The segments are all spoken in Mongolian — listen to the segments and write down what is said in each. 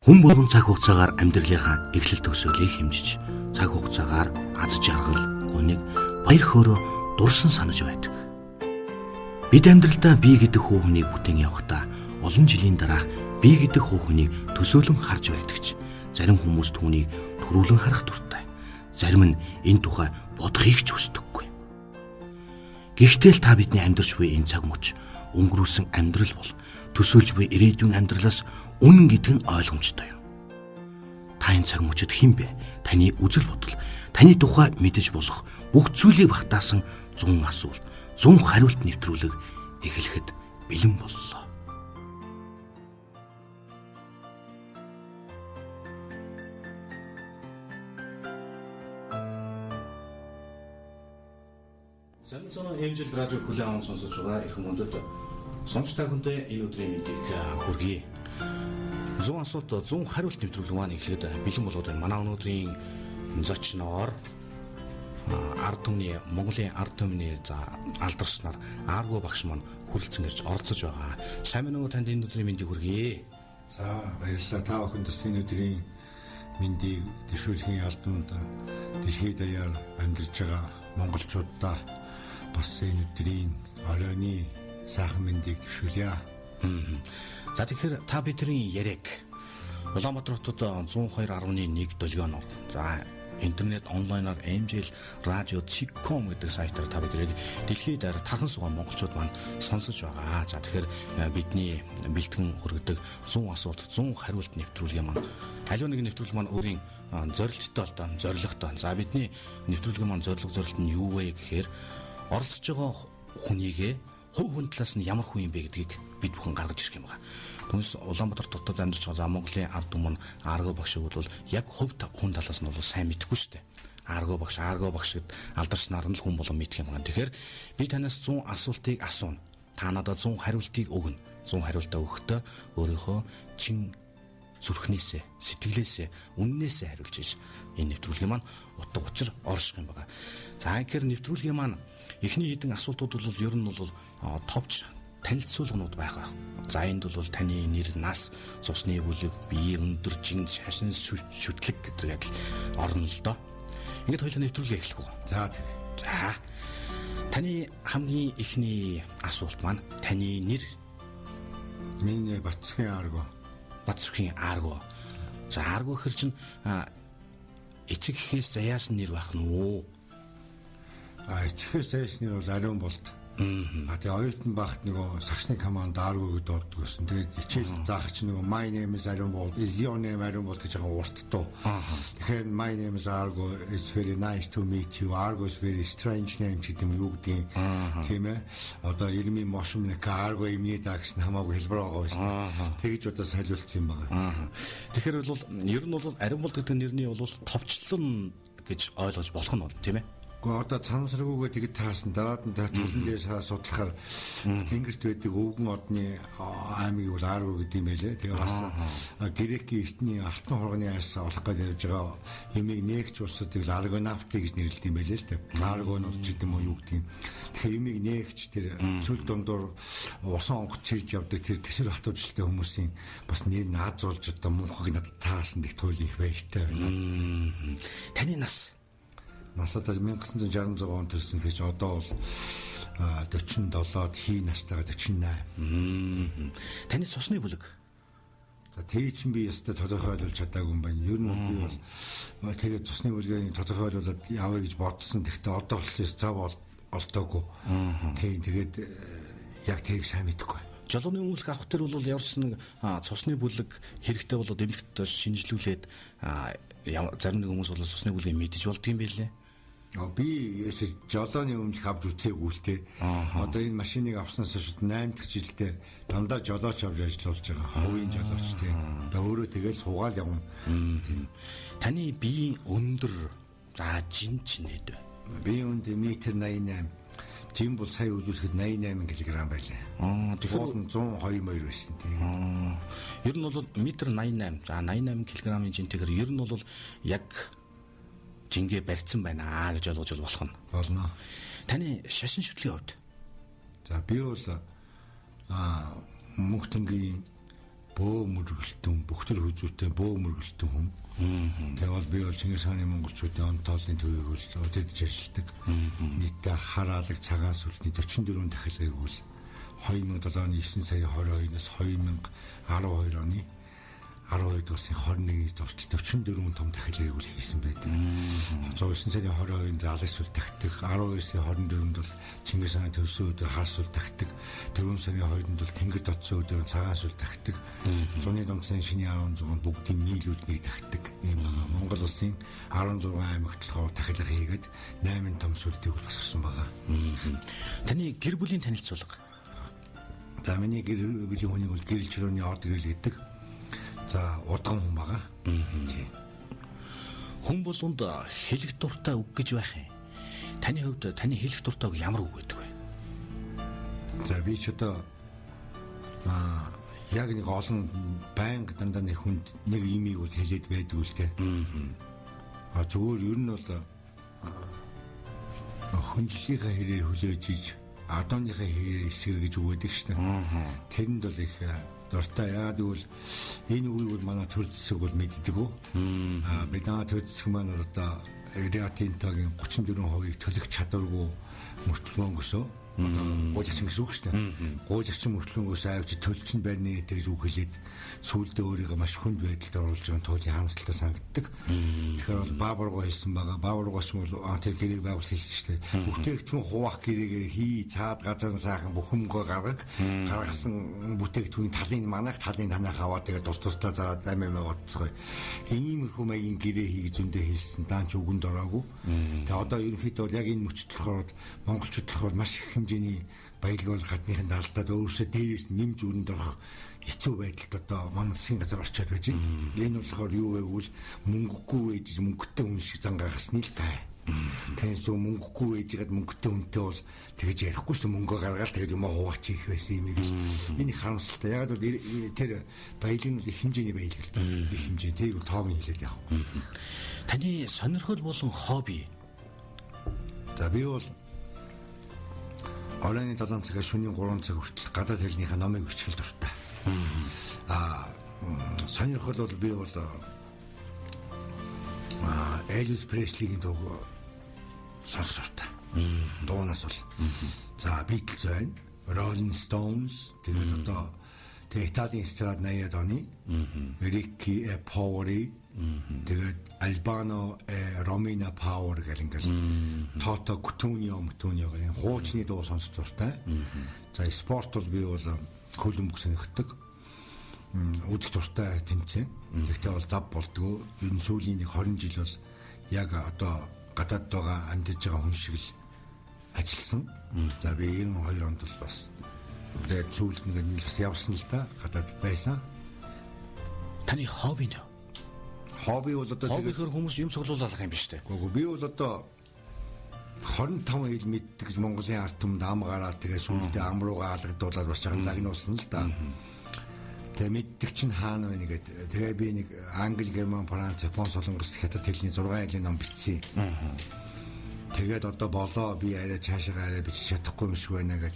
Хүн болгон цаг хугацаагаар амьдралынхаа эхлэл төгсгөлийг хэмжиж, цаг хугацаагаар аз жаргал, гуниг, баяр хөөрөө дурсан санаж байдаг. Бид амьдралдаа бие гэдэг хүү хүнийг бүтээн явахдаа олон жилийн дараах бие гэдэг хүү хүнийг төсөөлөн харж байдаг ч зарим хүмүүс түүнийг төрүүлэн харах дуртай. Зарим нь энэ тухай бодохыг ч хүсдэггүй. Гэхдээ л та бидний амьдарч буй энэ цаг мөч өнгөрүүлсэн амьдрал бол төсөөлж буй ирээдүйн амьдралаас үнэн гэдэг нь ойлгомжтой юм. Та энэ цаг мөчид хэн бэ? Таны үзэл бодол, таны тухай мэдэж болох бүх зүйлийг багтаасан 100 асуулт, 100 хариулт нэвтрүүлэг эхлэхэд бэлэн боллоо. Сайн цоноо Angel радио хүлээн аван сонсож байгаа их хүмүүдэд сонсч та бүхэндээ энэ өдрийн мэндийг хүргэе. 100 асуулт 100 хариулт нэвтрүүлэг маань эхлээд бэлэн болоод байна. Манай өнөөдрийн зочноор ард түмний Монголын ард түмний за алдарч нар Арго багш маань хүрэлцэн ирж оролцож байгаа. Сайн байна уу, танд энэ өдрийн мэндийг хүргэе. За, баярлалаа. Та бүхэнд бас энэ өдрийн мэндийг дэвшүүлэхийн албанд дэлхийд даяар амьдарч байгаа монголчуудаа бас энэ өдрийн оройны сайхан мэндийг дэвшүүлье. За, тэгэхээр та бидний яриаг Улаанбаатар хотод 102.1 долгионоор, за интернет онлайнаар mjlradio.com гэдэг сайтаар та биднийг дэлхийд даяар тархан суугаа монголчууд маань сонсож байгаа. За, тэгэхээр бидний бэлтгэн хүргэдэг 100 асуулт 100 хариулт нэвтрүүлгийн маань аливаа нэг нэвтрүүлэг маань өөрийн зорилттой л доо, зорилготой. За, бидний нэвтрүүлгийн маань зорилго зорилт нь юу вэ гэхээр оролцож байгаа хүнийгээ хувь хүн талаас нь ямар хүн юм бэ гэдгийг бид бүхэн гаргаж ирэх юм байна. Түүнээс Улаанбаатар дотоод амьдарч байгаа Монголын ард түмэн Арго багшиг бол яг хувь хүн талаас нь бол сайн мэдэхгүй шүү дээ. Арго багш, Арго багш гэд алдарч нар нь л хүн болон мэдэх юм байна. Тэгэхээр би танаас 100 асуултыг асууна. Та надад 100 хариултыг өгнө. 100 хариултаа өгөхдөө өөрийнхөө чин зүрхнээсээ, сэтгэлээсээ, үннээсээ хариулж иш. Энэ нэвтрүүлгийн маань утга учир орших юм байна. За, тэгэхээр нэвтрүүлгийн маань эхний хэдэн асуултууд бол ер нь бол товч танилцуулганууд байх байх. За, энд бол таны нэр, нас, цусны бүлэг, бие өндөр, жин, шашин шүтлэг гэдэг адил орно л доо. Ингээд хоёулаа нэвтрүүлгээ эхлэх үү? За, тэг. За. Таны хамгийн эхний асуулт маань таны нэр. Миний нэр Батцхийн Арго. Батцхийн Арго. За, Арго гэхэр чинь эцэг эхээс заяасан нэр байх нь уу? А, эцэгээс заяасан нэр бол Ариун болд. А, тэгээ оюутан багт нөгөө сагсны команд Арго гэдээ дууддаг байсан. Тэгээд хичээл заах чинь нөгөө "My name is Ariun Bold, is your name Ariun Bold" гэж байгаа урт дуу. Тэгэхээр "My name is Argo, it's very nice to meet you. Argo is very strange name" гэдэг юм юу гэдгийг, тийм ээ. Одоо Ирми Мошмник Арго имний да гэсэн хамаагүй хэлбэр байгаа байсан. Тэгж одоо солиулсан юм байна. Тэгэхээр бол ер нь бол Ариун Болд гэдэг нэрний бол товчлон гэж ойлгож болох нь бол тийм ээ. Гэхдээ одоо цамсаргүйгээ тэгэд таасан, дараад нь тулан дээр судлахаар тэнгэрт байдаг өвгөн одны аймгийг бол Арго гэдэг юм байлээ. Тэгээ бас Грекийн эртний алтан хурганы айс олох гэж явж байгаа юмыг нээгч улсуудыг л Аргонавты гэж нэрлэдэг юм байлээ л дээ. Арго нь ч гэдэг юм уу, юу гэдэг юм. Тэгэхээр юмыг нээгч тэр цөл дундуур усан онгоц чирж явдаг тэр тэсвэр хатуужилтай хүмүүсийн бас нэр наазуулж одоо мунхаг надад таасан гэх туйл их баяртай байна. Таны нас? Насад 1966 он төрсэн гэж одоо бол 47-д хий настайгаа 48. Таны цусны бүлэг? За, тэгээ чинь би ёстой тодорхойлуулж чадаагүй юм байна. Ер нь би бол тэгээд цусны бүлгийг тодорхойлуулад явъя гэж бодсон. Тэгэхдээ одоо болохоор зав олдоогүй. Тийм, тэгээд яг тэрийг сайн мэдэхгүй. Жолооны үнэлэх авах тэр бол ямар ч нэг цусны бүлэг хэрэгтэй болоод эмнэлэгт шинжилүүлээд зарим нэг хүмүүс бол цусны бүлгийг мэдэж болдго юм байлээ. Би ерөөсөө жолооны үнэлэх авч үзээгүй л те. Одоо энэ машиныг авснаас хойш 8 дахь жилдээ дандаа жолооч авч ажиллуулж байгаа. Хувийн жолооч те. Одоо өөрөө тэгэл суугаал явна. Тийм. Таны биеийн өндөр, за жин чинь хэд вэ? Биеийн өндөр метр 88. Жин бол сая үзүүлэхэд 88 кг байлаа. Аа, тэгэхээр 102 морь байсан тийм. Аа. Ер нь бол метр 88. За, 88 кг-ын жин, тэгэхээр ер нь бол яг жингээ барьцсан байна гэж ойлгож болох нь. Болно. Таны шашин шүтлгийн хувьд? За, би бол мөнх тэнгийн Бөө мөргөлтөн, бөхтөр хүзүүтэй бөө мөргөлтөн хүн. Тэгээ бол би бол Чингис хааны монголчуудын он тоолны төвийг бол удирдах ажилладаг. Нийтдээ хар алаг цагаан сүлтний 44 тахилгыг бол 2007 оны 9 сарын 22-наас 2012 оны 12 дугаар сарын 21-ний дуустал 44 том тахилгыг үл хийсэн байдаг. 9 сарын 22-нд алаг сүл тагтдаг, 12 сарын 24-нд бол Чингис хааны төвсөн өдөр хар сүл тагтдаг, 4 сарын 2-нд бол Тэнгэр дотсон өдөр цагаан сүл тагтдаг, зуны дунд сарын шинийн 16-нд бүгдийн нийлүүлд нэг тагтдаг. Ийм байгаа. Монгол улсын 16 аймагт болохоор тахилга хийгээд 8 том сүлдийг босгосон байгаа. Таны гэр бүлийн танилцуулга. За, миний гэр бүлийн хүнийг бол гэрэл чөрөөний од гэрэл гэдэг. За, удган хүн байгаа. Тийм. Хүн болгонд хэлэх дуртай үг гэж байх юм. Таны хувьд таны хэлэх дуртай үг ямар үг байдаг вэ? За, би ч одоо яг нэг олон байнга дандаа нэг хүнд нэг имийг бол хэлээд байдгүй л дээ. Зүгээр ер нь бол хүнжлийнхаа хэрээр хүлээж иж адууныхаа хэрээр эсгэр гэж үг байдаг шүү дээ. Тэрэнд бол их дуртай. Яагаад гэвэл энэ үгийг бол манай төр зэсэг бол мэддэг үү. Бид манай төр зэсэг маань бол одоо Рио Тинтогийн 34%-ийг төлөх чадваргүй мөртлөнгөөсөө одоо гуйлагчин гэсэн үг шүү дээ. Гуйлагчин мөртлөнгөөс авч төлчин барьны гэж үг хэлээд сүүлдээ өөрийгөө маш хүнд байдалд оруулж байгаа туйлын харамсалтай санагддаг. Тэгэхээр бол баабургоо хэлсэн байгаа. Баабургоос бол тэр гэрээг байгуулалт хэлсэн шүү дээ. Бүтээгдэхүүн хуваах гэрээгээр хий, цаад газар сайхан бүхэмгөө гаргаг. Гаргасан бүтээгдэхүүн талын манайх талын танайх аваад тэгээд тус тусдаа зараад амь амь бодцгоё. Иймэрхүү маягийн гэрээ хий гэж зөндөө хэлсэн. Даан ч үгэнд ороогүй. Тэгээд одоо ерөнхийдөө бол яг энэ мөчд болохоор монголчууд болохоор маш их хэмжээний баялаг бол гадныханд алдаад өөрсдөө дээрээс нэмж өрөнд орох хэцүү байдалд одоо манай засгийн газар орчоод байж байна. Энэ болохоор юу вэ гэвэл мөнгөгүй байж мөнгөтэй хүн шиг зан гаргасны л гай. Тэгээс мөнгөгүй байжгаад мөнгөтэй хүнтэй бол тэгэж ярихгүй шүү, мөнгө гаргаал тэгээд юм хуваач хийх байсан юм л. Энэ харамсалтай. Яг бол тэр баялаг нь их хэмжээний баялаг л да. Их хэмжээ. Тэрийг бол тоог нь хэлээд явах. Таны сонирхол болон хобби. За, би бол оройн 7 цагаас шөнийн 3 цаг хүртэл гадаад хэлнийхээ номыг бичих дуртай. Сонирхол бол би бол Элвис Преслигийн дууг сонсох дуртай. Дуунаас бол. За, Beatles байна, Rolling Stones, тэгээд одоо тэг Италийн эстрад 80-ад оны Ricchi e Poveri, тэгээд Albano Romina Power гэх ингээл Toto Cutugno Mutugno гэх хуучны дуу сонсох дуртай. За, спорт бол би бол хөлбөмбөг сонирхдаг. Үзэх дуртай тэмцээн. Тэгтээ бол зав болдгоо. Ер нь сүүлийн нэг 20 жил бол яг одоо гадаад байгаа амьдарч байгаа хүн шиг л ажилласан. За, би 92 онд бол бас тэгээд сүүлд нэг бас явсан л да, гадаад байсан. Таны хобби нь? Хобби бол одоо хобби гэхээр хүмүүс юм цуглуулах юм биш үү? Үгүй, би бол одоо 25 хэл мэддэг гэж Монголын ард түмэнд ам гараад тэгээ сүүлдээ ам руугаа алгадуулаад бас жаахан загнуулсан л да. Тэгээ мэддэг чинь хаана вэ нэгэд. Тэгээ би нэг англи, герман, франц, япон, солонгос, хятад хэлний 6 хэлний ном бичсэн. Тэгээд одоо болоо би арай цаашаа арай бичиж чадахгүй юм шиг байна гэд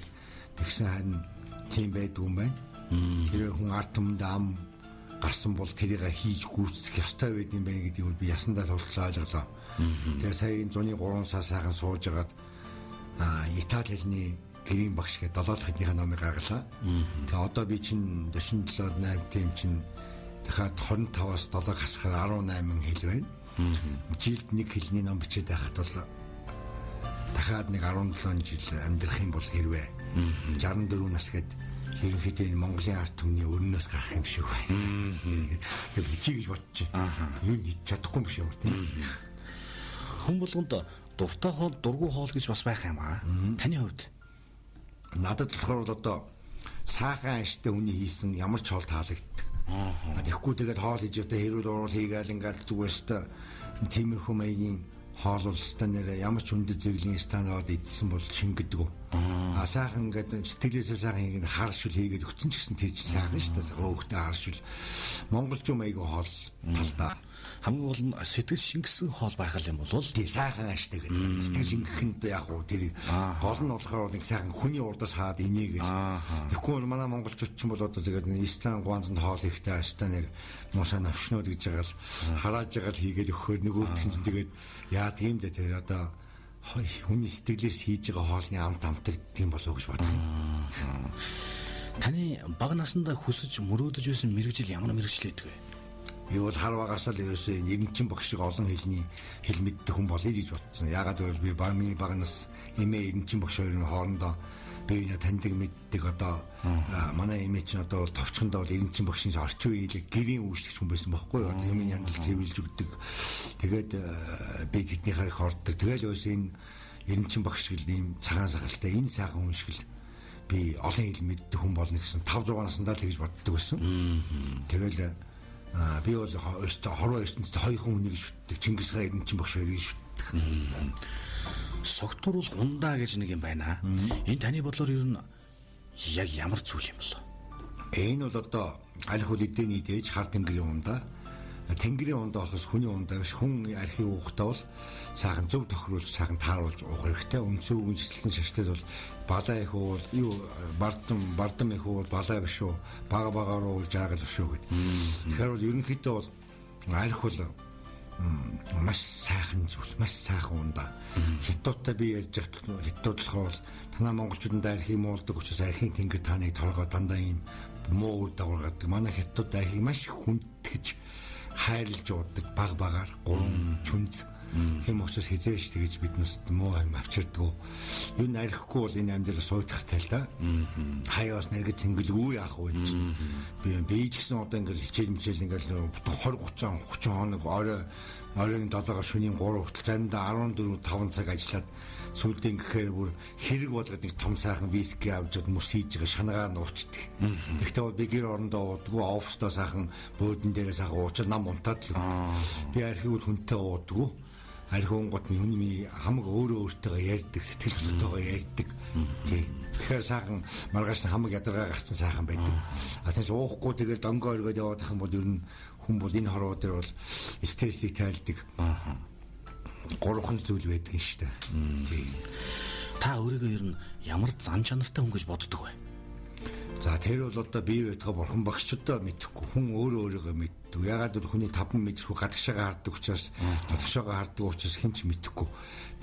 тэгсэн харин тийм байдгүй юм байна. Хэрвээ хүн ард түмэнд ам гарсан бол тэрийг хийж гүйцэтгэх ёстой байд юм байна гэдгийг бол би ясандаа тултлаа ойлголоо. Тэгээ сая энэ зуны 3 сар сайхан сууж агаад Итали хэлний гэрийн багш гэдэг 7 дахь хэлнийхээ номыг гаргалаа. Тэгээ одоо би чинь 47 8 тийм чинь дахиад 25-аас 7 хасахаар 18 хэл байна. Жилд нэг хэлний ном бичээд байхад бол дахиад нэг 17 жил амьдрах юм бол хэрвээ 64 нас гээд ерөнхийдөө энэ Монголын ард түмний өрнөөс гарах юм шиг байна. Тэгээ бичиж гэж бодчих. Юу хийж чадахгүй юм шиг юм тийм. Хүн болгонд дуртай хоол, дургүй хоол гэж бас байх юм аа. Таны хувьд? Надад болохоор бол одоо сайхан аштай хүний хийсэн ямар ч хоол таалагддаг. Тэгэхгүй тэгээд хоол хийж одоо хэрүүл уруул хийгээл ингээл зүгээр өстой тиймэрхүү маягийн хоол бол өстой нэрээ ямар ч хүндэт зэрэглэлийн стандарт идсэн бол шингэдэг. А сайхан ингээд сэтгэлээсээ сайхан хийгээд хар шүл хийгээд өгсөн ч гэсэн тэр чинь сайхан шүү дээ. Өөхтэй хар шүл. Монголчуу маяг хоол талдаа. Хамгийн гол нь сэтгэл шингэсэн хоол байх юм бол тий сайхан ааштай гэдэг. Сэтгэл шингэхэнд яг уу тэр гол нь болохоор нэг сайхан хүний урдаас хаад инээгээл. Тэгэхгүй бол манай монголчууд ч юм бол одоо тэгээд Истан гуанзанд хоол ихтэй ааштай нэг муусаа навшнууд гэж байгаа л харааж байгаа л хийгээд өгөхөөр нөгөөх нь тэгээд яадаг юм дээ тэр одоо хүний сэтгэлээс хийж байгаа хоолны амт амтагддаг юм болов уу гэж бодох юм. Таны бага насндаа хүсэж мөрөөдөж байсан мэргэжил ямар мэргэжил байдаг вэ? Би бол хар багасаа л ерөөсөө нэрнчин багш шиг олон хэлний хэл мэддэг хүн болъё гэж бодсон. Яагаад гэвэл би миний бага нас эмээ эренчин багш хоёрын хоорондоо би энэ таньдаг мэддэг одоо манай эмээ чинь одоо бол товчхондоо бол эренчин багшийн орчин үеийн гэрийн үйлчлэгч хүн байсан байхгүй юу? Одоо юм яндал цэвэрлж өгдөг. Тэгээд би тэднийхээ их ордог. Тэгэл ерөөсөө энэ эренчин багш шиг л ийм цагаан сахалтай энэ сайхан хүн шиг л би олон хэл мэддэг хүн болно гэсэн 5 6 насндаа л тэгж боддог байсан. Тэгэл би бол хорвоо ертөнцид хоёрхан хүнийг шүтдэг. Чингис хаан Эрдэнэчин багш хоёрыг шүтдэг. Согтууруул хундаа гэж нэг юм байна. Энэ таны бодлоор ер нь яг ямар зүйл юм бол? Энэ бол одоо аль хөл эдэний дээж хар тэнгэрийн ундаа. Тэнгэрийн ундаа болохоос хүний ундаа биш. Хүн архийг уухтаа бол сайхан зөв тохируулж, сайхан тааруулж уух хэрэгтэй. Үндсэн үгэн чиглэсэн шаштай бол балаа их уул, юу бардам их уул, балаа биш үү? Бага багаар уул жааgal биш үү гэд. Тэгэхээр бол ерөнхийдөө бол арх бол маш сайхан зүйл, маш сайхан ундаа. Хятадтай би ярьж байхад хятад болохоор танаа монголчуудад архийг муулдаг учраас архийн тэнгэр таныг торгоо дандаа ийм муу үр дагавар гаргадаг. Манай хятад архийг маш хүндэтгэж хайрлаж уудаг баг багаар 3 чүнз. Тийм учраас хизээш тэгэж биднээс муу юм авчирдгүү. Юу нархгүй бол энэ амьдрал сууйдахтай л да. Хаяас наргид цэнгэлгүй яах вэ чинь. Би ч гэсэн одоо ингээл хичээл мичээл ингээл 20 30 30 хоног оройн 7-аас шөнийн 3 хүртэл заримдаа 14 5 цаг ажиллаад сүүлдээ ингэхээр бүр хэрэг болгоод нэг том сайхан виски авч чад мөс хийж байгаа шанагаа нуучдаг. Тэгтээ бол би гэр орондоо уудгүй оффистоо сайхан буудан дээрээ сайхан уучаад нам унтаад л. Би архийг бол хүнтэй уудгүй. Архи уунгууд миний миний хамаг өөрөө өөртөө ярьдаг, сэтгэл хөдлөлтөйгөө ярьдаг. Тий. Тэгэхээр сайхан маргааш нь хамаг ядаргаа гарсан сайхан байдаг. А тэгээс уухгүй тэгэл донгоо өргөд яваад их юм бол ер нь хүн бол энэ хорвоо дээр бол стрессийг тайлдаг. Гурван зүйл байдаг юм шүү дээ. Тий. Та өөрийгөө ер нь ямар зан чанартай хүн гэж боддог вэ? За тэр бол одоо бие байтугай бурхан багш ч одоо мэдэхгүй. Хүн өөрөө өөрийгөө мэддэг. Ягаад гэвэл хүний 5 мэдрэхүү гадагшаага хардаг учраас гадагшаага хардаг учраас хэн ч мэдэхгүй.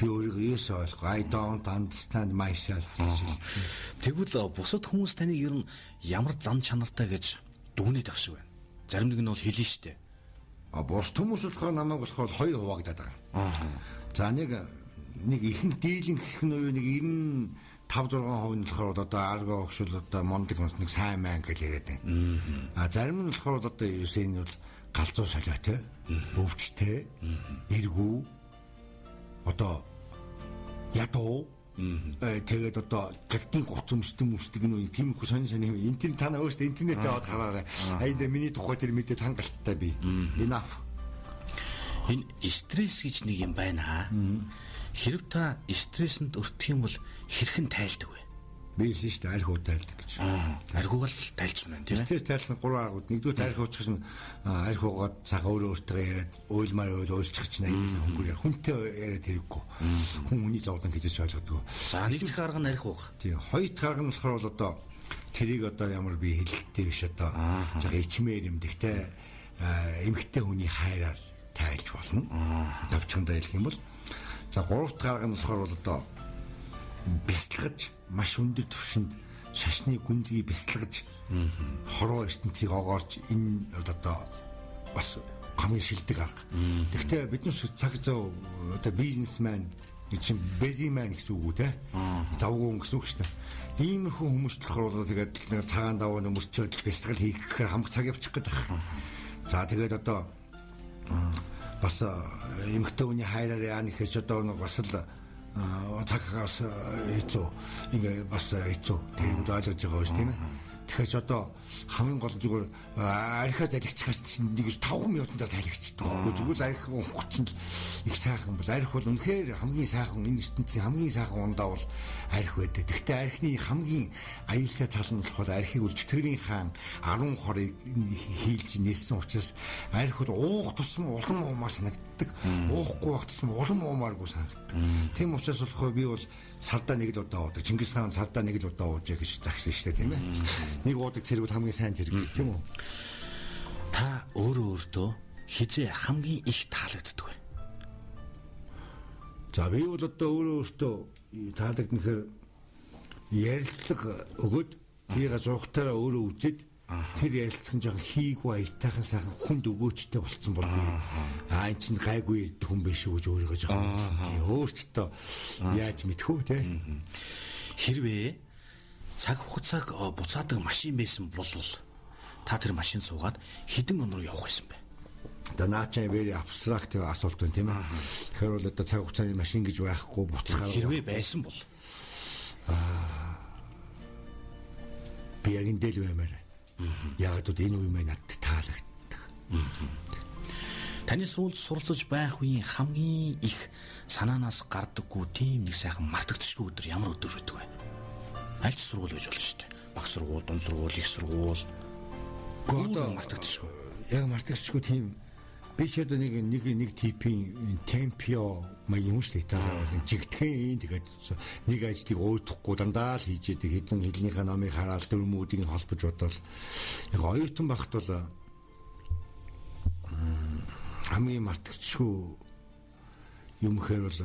Би өөрийгөө юусоо ойлгохгүй. I don't understand myself гэж. Тэгвэл бусад хүмүүс таныг ер нь ямар зан чанартай гэж дүгнээд байх шиг байна. Зарим нэг нь бол хэлнэ штэ. А бусад хүмүүс болохоор намайг болохоор хоёр хуваагдаад байгаа. За нэг ихэнх дийлэн гэх нь нэг 95 6% нь болохоор одоо арга огшил одоо мондөг нэг сайн мэн гэж яриад байна. А зарим нь болохоор одоо ерөөсөө энэ бол галзуу солиотой, өвчтэй, эргүү одоо ядуу тэгээд одоо гэгтийн гоц өмсдөг мүсдэг нь тийм их сонь сонь юм. Интернет та нар өөрсдөө интернет яваад хараарай. Аянд миний тухай тэр мэдээ хангалттай би. Enough. Энэ стресс гэж нэг юм байна. Хэрв та стрессэнд өртөх юм бол хэрхэн тайлдаг вэ? Би хэлсэн шүү дээ архи уу тайлдаг гэж. Архиуг л тайлж байна тийм ээ. Стресс тайлах нь гурван аргууд. Нэгдүгээр архи уучих чинь архи уугаад цагаа өөрөө өөртөө яриад уйлмаар уйл уйлчих чинь аяа хөнгөр хүнтэй яриад хэрэггүй. Хүн хүний зовлон гэж ойлгодог. За нэг дахь арга нь архи уух. Тийм. Хоёр дахь арга нь болохоор бол одоо тэрийг одоо ямар би хэлэлттэй биш одоо жага ичмээр юм. Тэгтээ эмэгтэй хүний хайраар тайлж болно. Давчхандаа хэлэх юм бол за гурав дахь арга нь болохоор бол одоо бясалгаж маш өндөр түвшинд шашны гүнзгий бясалгаж хорвоо ертөнцийг огоорч энэ одоо бас хамгийн шилдэг арга. Гэхдээ бид нар цаг зав одоо бизнесмен чинь busy man гэсэн үг үү те? Завгүй хүн гэсэн үг шүү дээ. Иймэрхүү хүмүүс болохоор бол тэгээд цагаан даваа нөмөрчөөд бясалгал хийх гэхээр хамаг цаг явчих гэдэг. За тэгээд одоо бас эмэгтэй хүний хайраар яа нэхэж одоо нэг бас л цагаас хэцүү ингээ бас хэцүү тэгээд ойлгож байгаа шүү тийм ээ. Тэгэхээр ч одоо хамгийн гол нь зүгээр архиа залгичихаар чинь нэг 5 минутанд тайлгчдаг байхгүй. Зүгээр л арх унах чинь их сайхан бол арх бол үнэхээр хамгийн сайхан энэ ертөнцийн хамгийн сайхан ундаа бол арх байдаг. Гэхдээ архины хамгийн аюултай тал нь болохоор архийг үл чөтгөрийн хаан 10 хорыг хийлж нээсэн учраас арх бол уух тусам улам уумаар санагддаг. Уухгүй байх тусам улам уумааргүй санагддаг. Тийм учраас болохоор би бол сардаа нэг л удаа уудаг. Чингис хаан сардаа нэг л удаа уужээ гэж загсан шүү дээ, тийм ээ. Нэг уудаг цэрэг бол хамгийн сайн цэрэг гэх тийм үү? Та өөрөө өөртөө хизээ хамгийн их таалагддаг вэ? За би бол одоо өөрөө өөртөө таалагднахэр ярилцлага өгөөд тэрийг зургатаараа өөрөө үзээд тэр ярилцах нь жоохон хийгүү аятайхан сайхан хүнд өгөөчтэй болцсон бол би аа эн чинь гайгүй ирдэг хүн биш үү гэж өөрийгөө жоохон тийм өөртөө яаж мэдхүү те. Хэрвээ цаг хугацааг буцаадаг машин байсан бол та тэр машин суугаад хэдэн он руу явах байсан бэ? Одоо наа чинь very abstract асуулт байна тийм ээ. Тэгэхээр бол одоо цаг хугацааны машин гэж байхгүй буцахаар хэрвээ байсан бол би яг энэ дээр баймаар. Яг л энэ үе маань надад таалагддаг. Таны сурвалж суралцаж байх үеийн хамгийн их санаанаас гардаггүй тийм нэг сайхан мартагдчихгүй өдөр ямар өдөр байдаг вэ? Аль ч сургууль байж болно шүү дээ. Баг сургууль, дунд сургууль, их сургууль. Одоо мартагдчихгүй. Яг мартагдчихгүй тийм би ч одоо нэг типийн темпио маяг юм шүү дээ. Италиар бол жигтгэн тэгээд нэг ажлыг уйдахгүй дандаа л хийж яадаг. Хэдэн хэлнийхээ номыг хараад дөрмүүдийг нь холбож бодвол яг оюутан багт бол хамгийн мартагдчихгүй юм гэхээр бол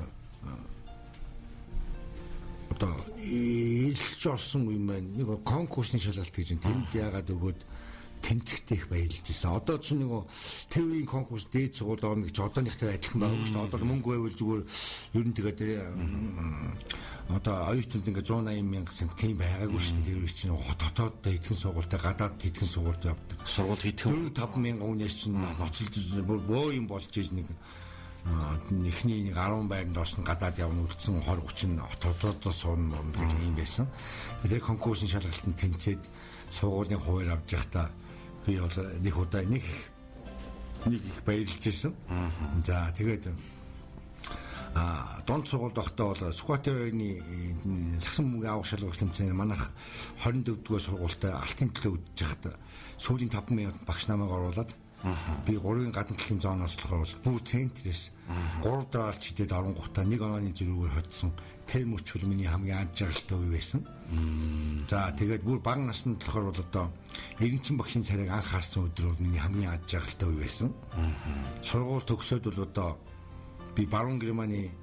одоо илж орсон юм байна. Нэг конкурсны шалгалт гэж тэнд яагаад өгөөд тэнцэгтэй их баярлж ирсэн. Одоо ч нэг тэр үеийн конкурс дээд сургуульд орно гэж одооныхтай адилхан байгаагүй шүү дээ. Одоо мөнгө байвал зүгээр ер нь тэгээд одоо оюутанд ингээ 180 мянга сент тийм байгаагүй шүү дээ. Тэр үе чинь дотоод хэдхэн сургуультай гадаад хэдхэн сургуульд явдаг. Сургууль хэдхэн 4-5 мянган хүнээс чинь ноцолж бүр бөө юм болж иж нэг эхний нэг 10 байранд орсон гадаад явна үлдсэн 20 30 хотодоо суuna гэх юм байсан. Тэр конкурсын шалгалтанд тэнцээд сургуулийн хуваар авч явахдаа би бол нэг удаа нэг их баярлж ирсэн. За тэгээд дунд сургуульд байхдаа бол Сүхбаатарын сагсан мөнгө авах шалгуур тэмцээн манайх 24-р сургуультай алтын төлөө үдчих хахад сүүлийн 5 минут багш намайг оруулаад би 3-ын гадна талын зооноос болохоор бол бүр центрээс 3 дараалж хидээд оронгуудаа нэг онооны зөрүүгээр хоцсон. Тэр мөч бол миний хамгийн ад жаргалтай үе байсан. За тэгээд бүр бага наснд болохоор бол одоо Эренчин багшийн царайг анх харсан өдөр бол миний хамгийн ад жаргалтай үе байсан. Сургууль төгсөөд бол одоо би Баруун Германы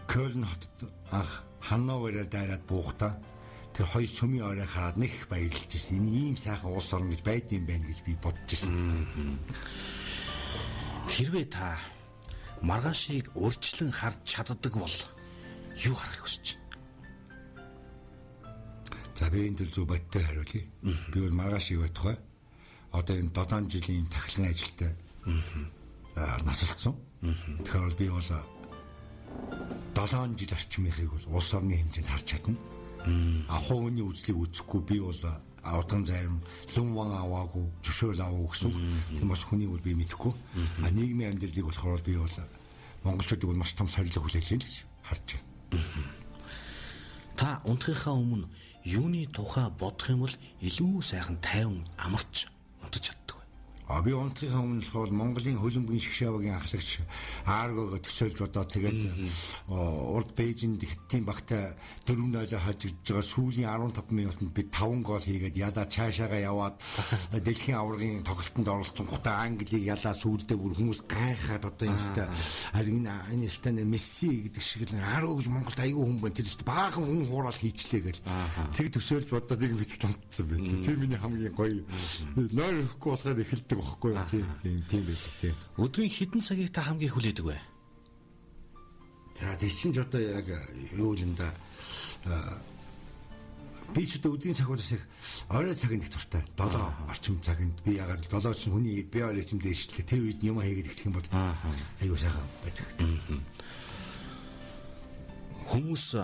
Кёльн хотод анх Ханновераар дайраад буухдаа тэр хоёр сүмийн орой хараад нэг их баярлж ирсэн. Энэ ийм сайхан улс орн гэж байд юм байна гэж би бодож ирсэн. Хэрвээ та маргаашийг урьдчилан харж чаддаг бол юу харахыг хүсэж байна? За би энэ төл зөв бодтой хариулъя. Би бол маргаашийг бодох бай. Одоо энэ 7 жилийн тахилган ажилтай насалцсан. Тэгэхээр бол би бол 7 жил орчмынхыг бол улс орны хэмжээнд харж чадна. Хувийн үзлийг үзэхгүй би бол удан зарим лүн ван аваагүй, зөвшөөрөл аваагүй гэсэн. Тийм бас хүнийг бол би мэдэхгүй. А нийгмийн амьдралыг болохоор би бол монголчуудыг бол маш том сорилго хүлээж байна гэж харж байна. Та унтахынхаа өмнө юуны тухай бодох юм бол илүү сайхан тайван амарч унтаж чаддаг бай. Би унтахынхаа өмнө болохоор Монголын хөлбөмбөгийн шгшаавгийн ахлагч Ааргог төсөөлж бодоод тэгээд урд Бээжинд хиттийн багтай 4-0 хожигдож байгаа сүүлийн 15 минутанд би 5 гол хийгээд ялаа цаашаага яваад дэлхийн аваргын тоглолтод оролцсон гутаа Англиг ялаа сүүлдээ бүр хүмүүс гайхаад одоо энэ өстэй харин энэ өстэй Месси гэдэг шиг л Ааргог гэж Монголд айгүй хүн байна. Тэр өстэй баахан хүн хураал хийчлээ гэл. Тэг төсөөлж бодоод нэг битгэл унтсан байт. Тэр миний хамгийн гоё нойр өгөхгүй болохоор эхэлдэг байхгүй юу? Тийм байх тийм. Өдрийн хэдэн цагийг та хамгийн хүлээдэг вэ? За тэр чинь ч одоо яг юу юм да. Би ч одоо өдрийн цагуудаас их орой цагт их дуртай. 7 орчим цагт би ягаад 7 чинь хүний биоритм дээшлээ. Тэр үед юм хийгээд эхлэх юм бол айгүй сайхан байдаг. Хүмүүс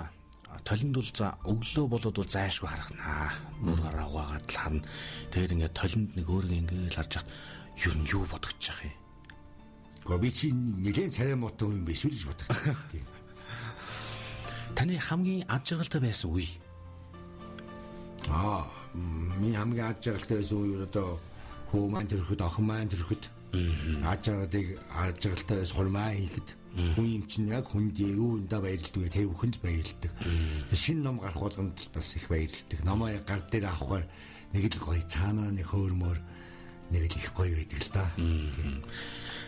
Толинд бол за өглөө болоод бол зайлшгүй харахнаа. Нүр гараа угаагаад л харна. Тэгээд ингээд толинд нэг өөргөө ингээд л харж хат ер нь юу бодогдчих юм. Гэхдээ би чи нэлээд царай муутай юм биш үү гэж бодогдсон. Тийм. Таны хамгийн ад жаргалтай байсан үе. Миний хамгийн ад жаргалтай байсан үе одоо хүү маань төрөхөд, охин маань төрөхөд ад жаргалтай байсан хурмаа хийхэд хүн юм чинь яг хүнд юундаа баярлдаг вэ? Тэр бүхэнд л баярлдаг. Шинэ ном гарах болгонд л бас их баярлдаг. Номоо яг гар дээр авахаар нэг л гоё цаанаа нэг хөөрмөр нэг л их гоё байдаг л да.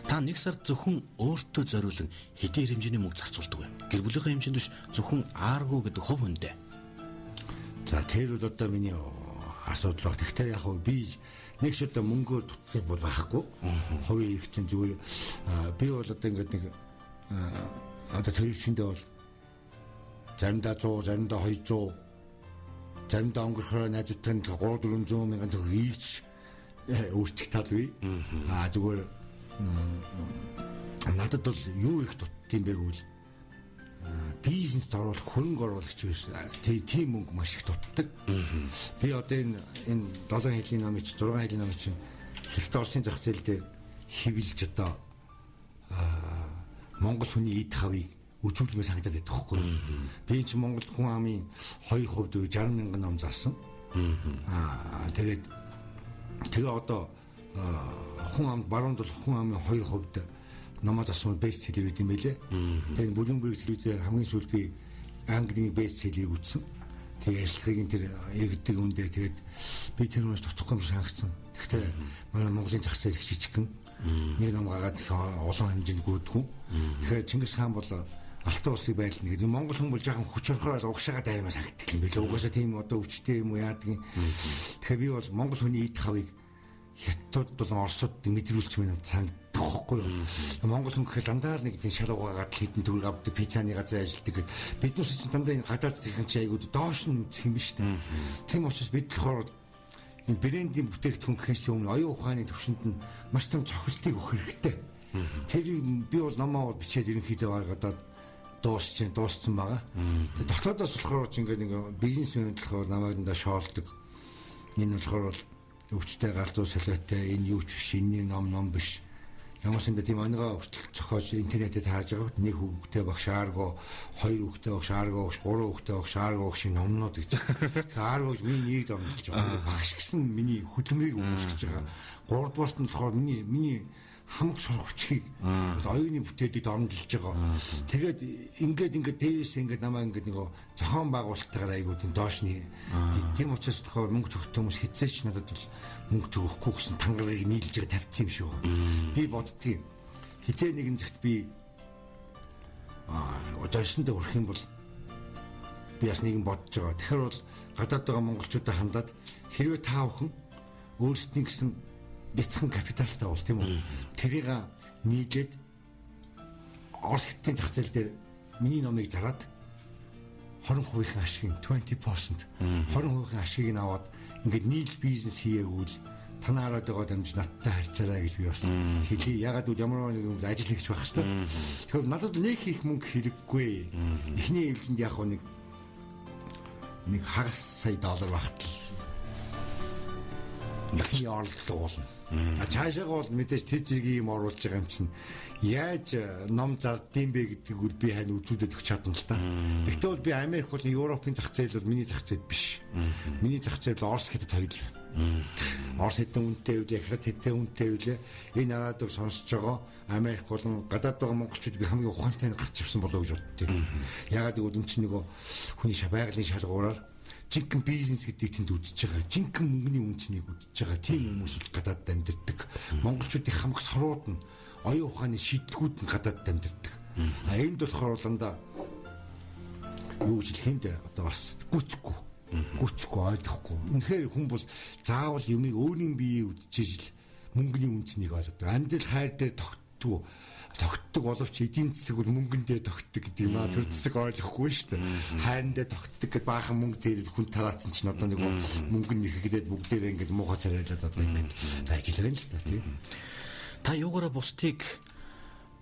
Та нэг сард зөвхөн өөртөө зориулан хэдийн хэмжээний мөнгө зарцуулдаг вэ? Гэр бүлийнхээ хэмжээнд биш зөвхөн Арго гэдэг хувь хүндээ. За тэр бол одоо миний асуудал баг. Гэхдээ яг хөө би нэг ч одоо мөнгөөр дутсаг бол байхгүй. Хувийн их чинь зүгээр би бол одоо ингээд нэг одоо төрөвчөндөө бол заримдаа 100, заримдаа 200, заримдаа өнгөрөхөөр найзуудтай 3 400 мянган төгрөг ийч өөрчлөх тал бий. Зүгээр надад бол юу их дутд юм бэ гэвэл бизнест оруулах, хөрөнгө оруулагч байсан. Тийм мөнгө маш их дутдаг. Би одоо энэ 7 жилийн номыг 6 жилийн номыг чинь Хятад Оросын зах зээл дээр хэвлэж одоо Монгол хүний эд хавыг үзүүлмээр санагдаад байдаг хгүй. Би чинь Монгол хүн амын 2% 60 мянган ном зарсан. Тэгээд тэгээ одоо хүн ам баруунд бол хүн амын 2% номоо зарсан бестселлер байт юм байлээ. Тэгээд Bloomberg телевизээр хамгийн сүүлд би Английн бестселлерийг үзсэн. Тэгээд ярилцлагын тэр иргэдэг үндэ тэгээд би тэр хүмүүс дутхгүй юм шиг санагдсан. Гэхдээ манай Монголын зах зээл их жижигхэн нэг ном гаргаад их олон хэмжээнд гүйдэггүй. Тэгэхээр Чингис хаан бол алтан улсыг байлна гэдэг. Монгол хүн бол жаахан хүч орохоор угшаагаа даймаа санагддаг юм билээ. Угаасаа тийм одоо өвчтэй юм уу яадгийн. Тэгэхээр би бол Монгол хүний эд хавыг Хятад болон Оросод мэдрүүлчих мэн санагддаг байхгүй юу. Монгол хүн гэхэл дандаа л нэг тийм шал угаагаад хэдэн төгрөг авдаг, пиццаны газар ажилладаг гэд. Биднээс чинь дандаа энэ гадаад тэрхэн чи айгууд доош нь үзэх юм биш үү. Тийм учраас бид болохоор энэ брендийн бүтээгдэхүүн гэхээс өмнө оюун ухааны төвшөнд нь маш том цохилтыг өгөх хэрэгтэй. Тэрийг би бол номоо бичээд ерөнхийдөө бараг одоо дууссан байгаа. Тэгээ дотоодоос болохоор ч ингээд нэг бизнесмен болохоор намайг дандаа шоолдог. Энэ болохоор бол өвчтэй галзуу солиотой, энэ юу ч биш, энэний ном биш. Ямар ч юм тийм онгоо хүртэл зохиож интернетэд тааж байгаа. Нэг хүүхдээ багш Арго, хоёр хүүхдээ багш Арго, гурван хүүхдээ багш Арго шиг номнууд гэж. Арго гэж миний нэг домдолж байгаа. Багш гэсэн миний хөдөлмөрийг үүсгэж байгаа. Гуравдугаарт нь болохоор миний хамаг сурах хүчийг оюуны бүтээлийг дормжилж байгаа. Тэгээд ингээд дээрээс ингээд намаа ингээд нөгөө зохион байгуулалттайгаар айгуу тийм доош нь. Тийм учраас болохоор мөнгө төгөх хүмүүс хизээч надад бол мөнгө төгөхгүй гэсэн тангарыг нийлж байгаа тавьчихсан юм шиг байна. Би боддгийг хизээ нэгэн цагт би доошиндээ хүрэх юм бол би бас нэгэн бодож байгаа. Тэгэхээр бол гадаад байгаа монголчуудаа хандаад хэрвээ та бүхэн өөрсдийн гэсэн бяцхан капиталтай бол тийм үү. Тэрийг нийлээд Орос хятадын зах зээл дээр миний номыг зараад 20% ашиг 20% 20% ашигыг нь аваад ингээд нийл бизнес хийгээгүй л танаа хараад байгаа дамж надтай харьцаарай гэж би бас хэлье. Ягаад гэвэл ямар нэг юм ажил хийх байх хэвээр. Тэгэхээр надад нэг их мөнгө хэрэггүй. Эхний ээлжинд яг нэг хагас сая доллар багтал эхний оролдлого болно. А цаашаа бол мэдээж тэд зэргийн юм оруулж байгаа юм чинь яаж ном зардсан бэ гэдгийг үл би хань үзүүлээд өгч чадна л та. Тэгтээ бол би Америк болон Европын зах зээл бол миний зах зээл биш. Миний зах зээл Орос хятад хоёр л байна. Орос хэдэн үнэтэй үлээ, хятад хэдэн үнэтэй үлээ. Энэ арадаг сонсож байгаа Америк болон гадаад байгаа монголчууд би хамгийн ухаантай нь гарч ирсэн болоо гэж боддیں۔ Ягаад гэвэл энэ чинь нөгөө хүний байгалийн шалгуураар жинхэнэ бизнес гэдгийг тэнд үзэж байгаа. Жинхэнэ мөнгөний үнцнийг үзэж байгаа. Тийм хүмүүс бол гадаадд амьдардаг. Монголчуудын хамаг сорууд нь оюун ухааны шийдэлгүүд нь гадаадд амьдардаг. А энд болохоор дандаа юу гэж хэлэх юм бэ? Одоо бас гүцэхгүй. Гүцэхгүй ойлгохгүй. Үнэхээр хүн бол заавал юмыг өөрийн биеэ үзчихэж л мөнгөний үнцнийг ойлгодог. Амьдрал хайр дээр тогтдог боловч эдийн засаг бол мөнгөндөө тогтдог гэдэг юм аа. Тэр засаг ойлгохгүй шүү дээ. Хайрандаа тогтдог гэд баахан мөнгө зээрэл хүн тараацсан чинь одоо нэг мөнгө нь ихэгдээд бүгдээрээ ингээд муухай царайлаад одоо ингээд ажиллаж байна л та тий. Та юугаараа бусдыг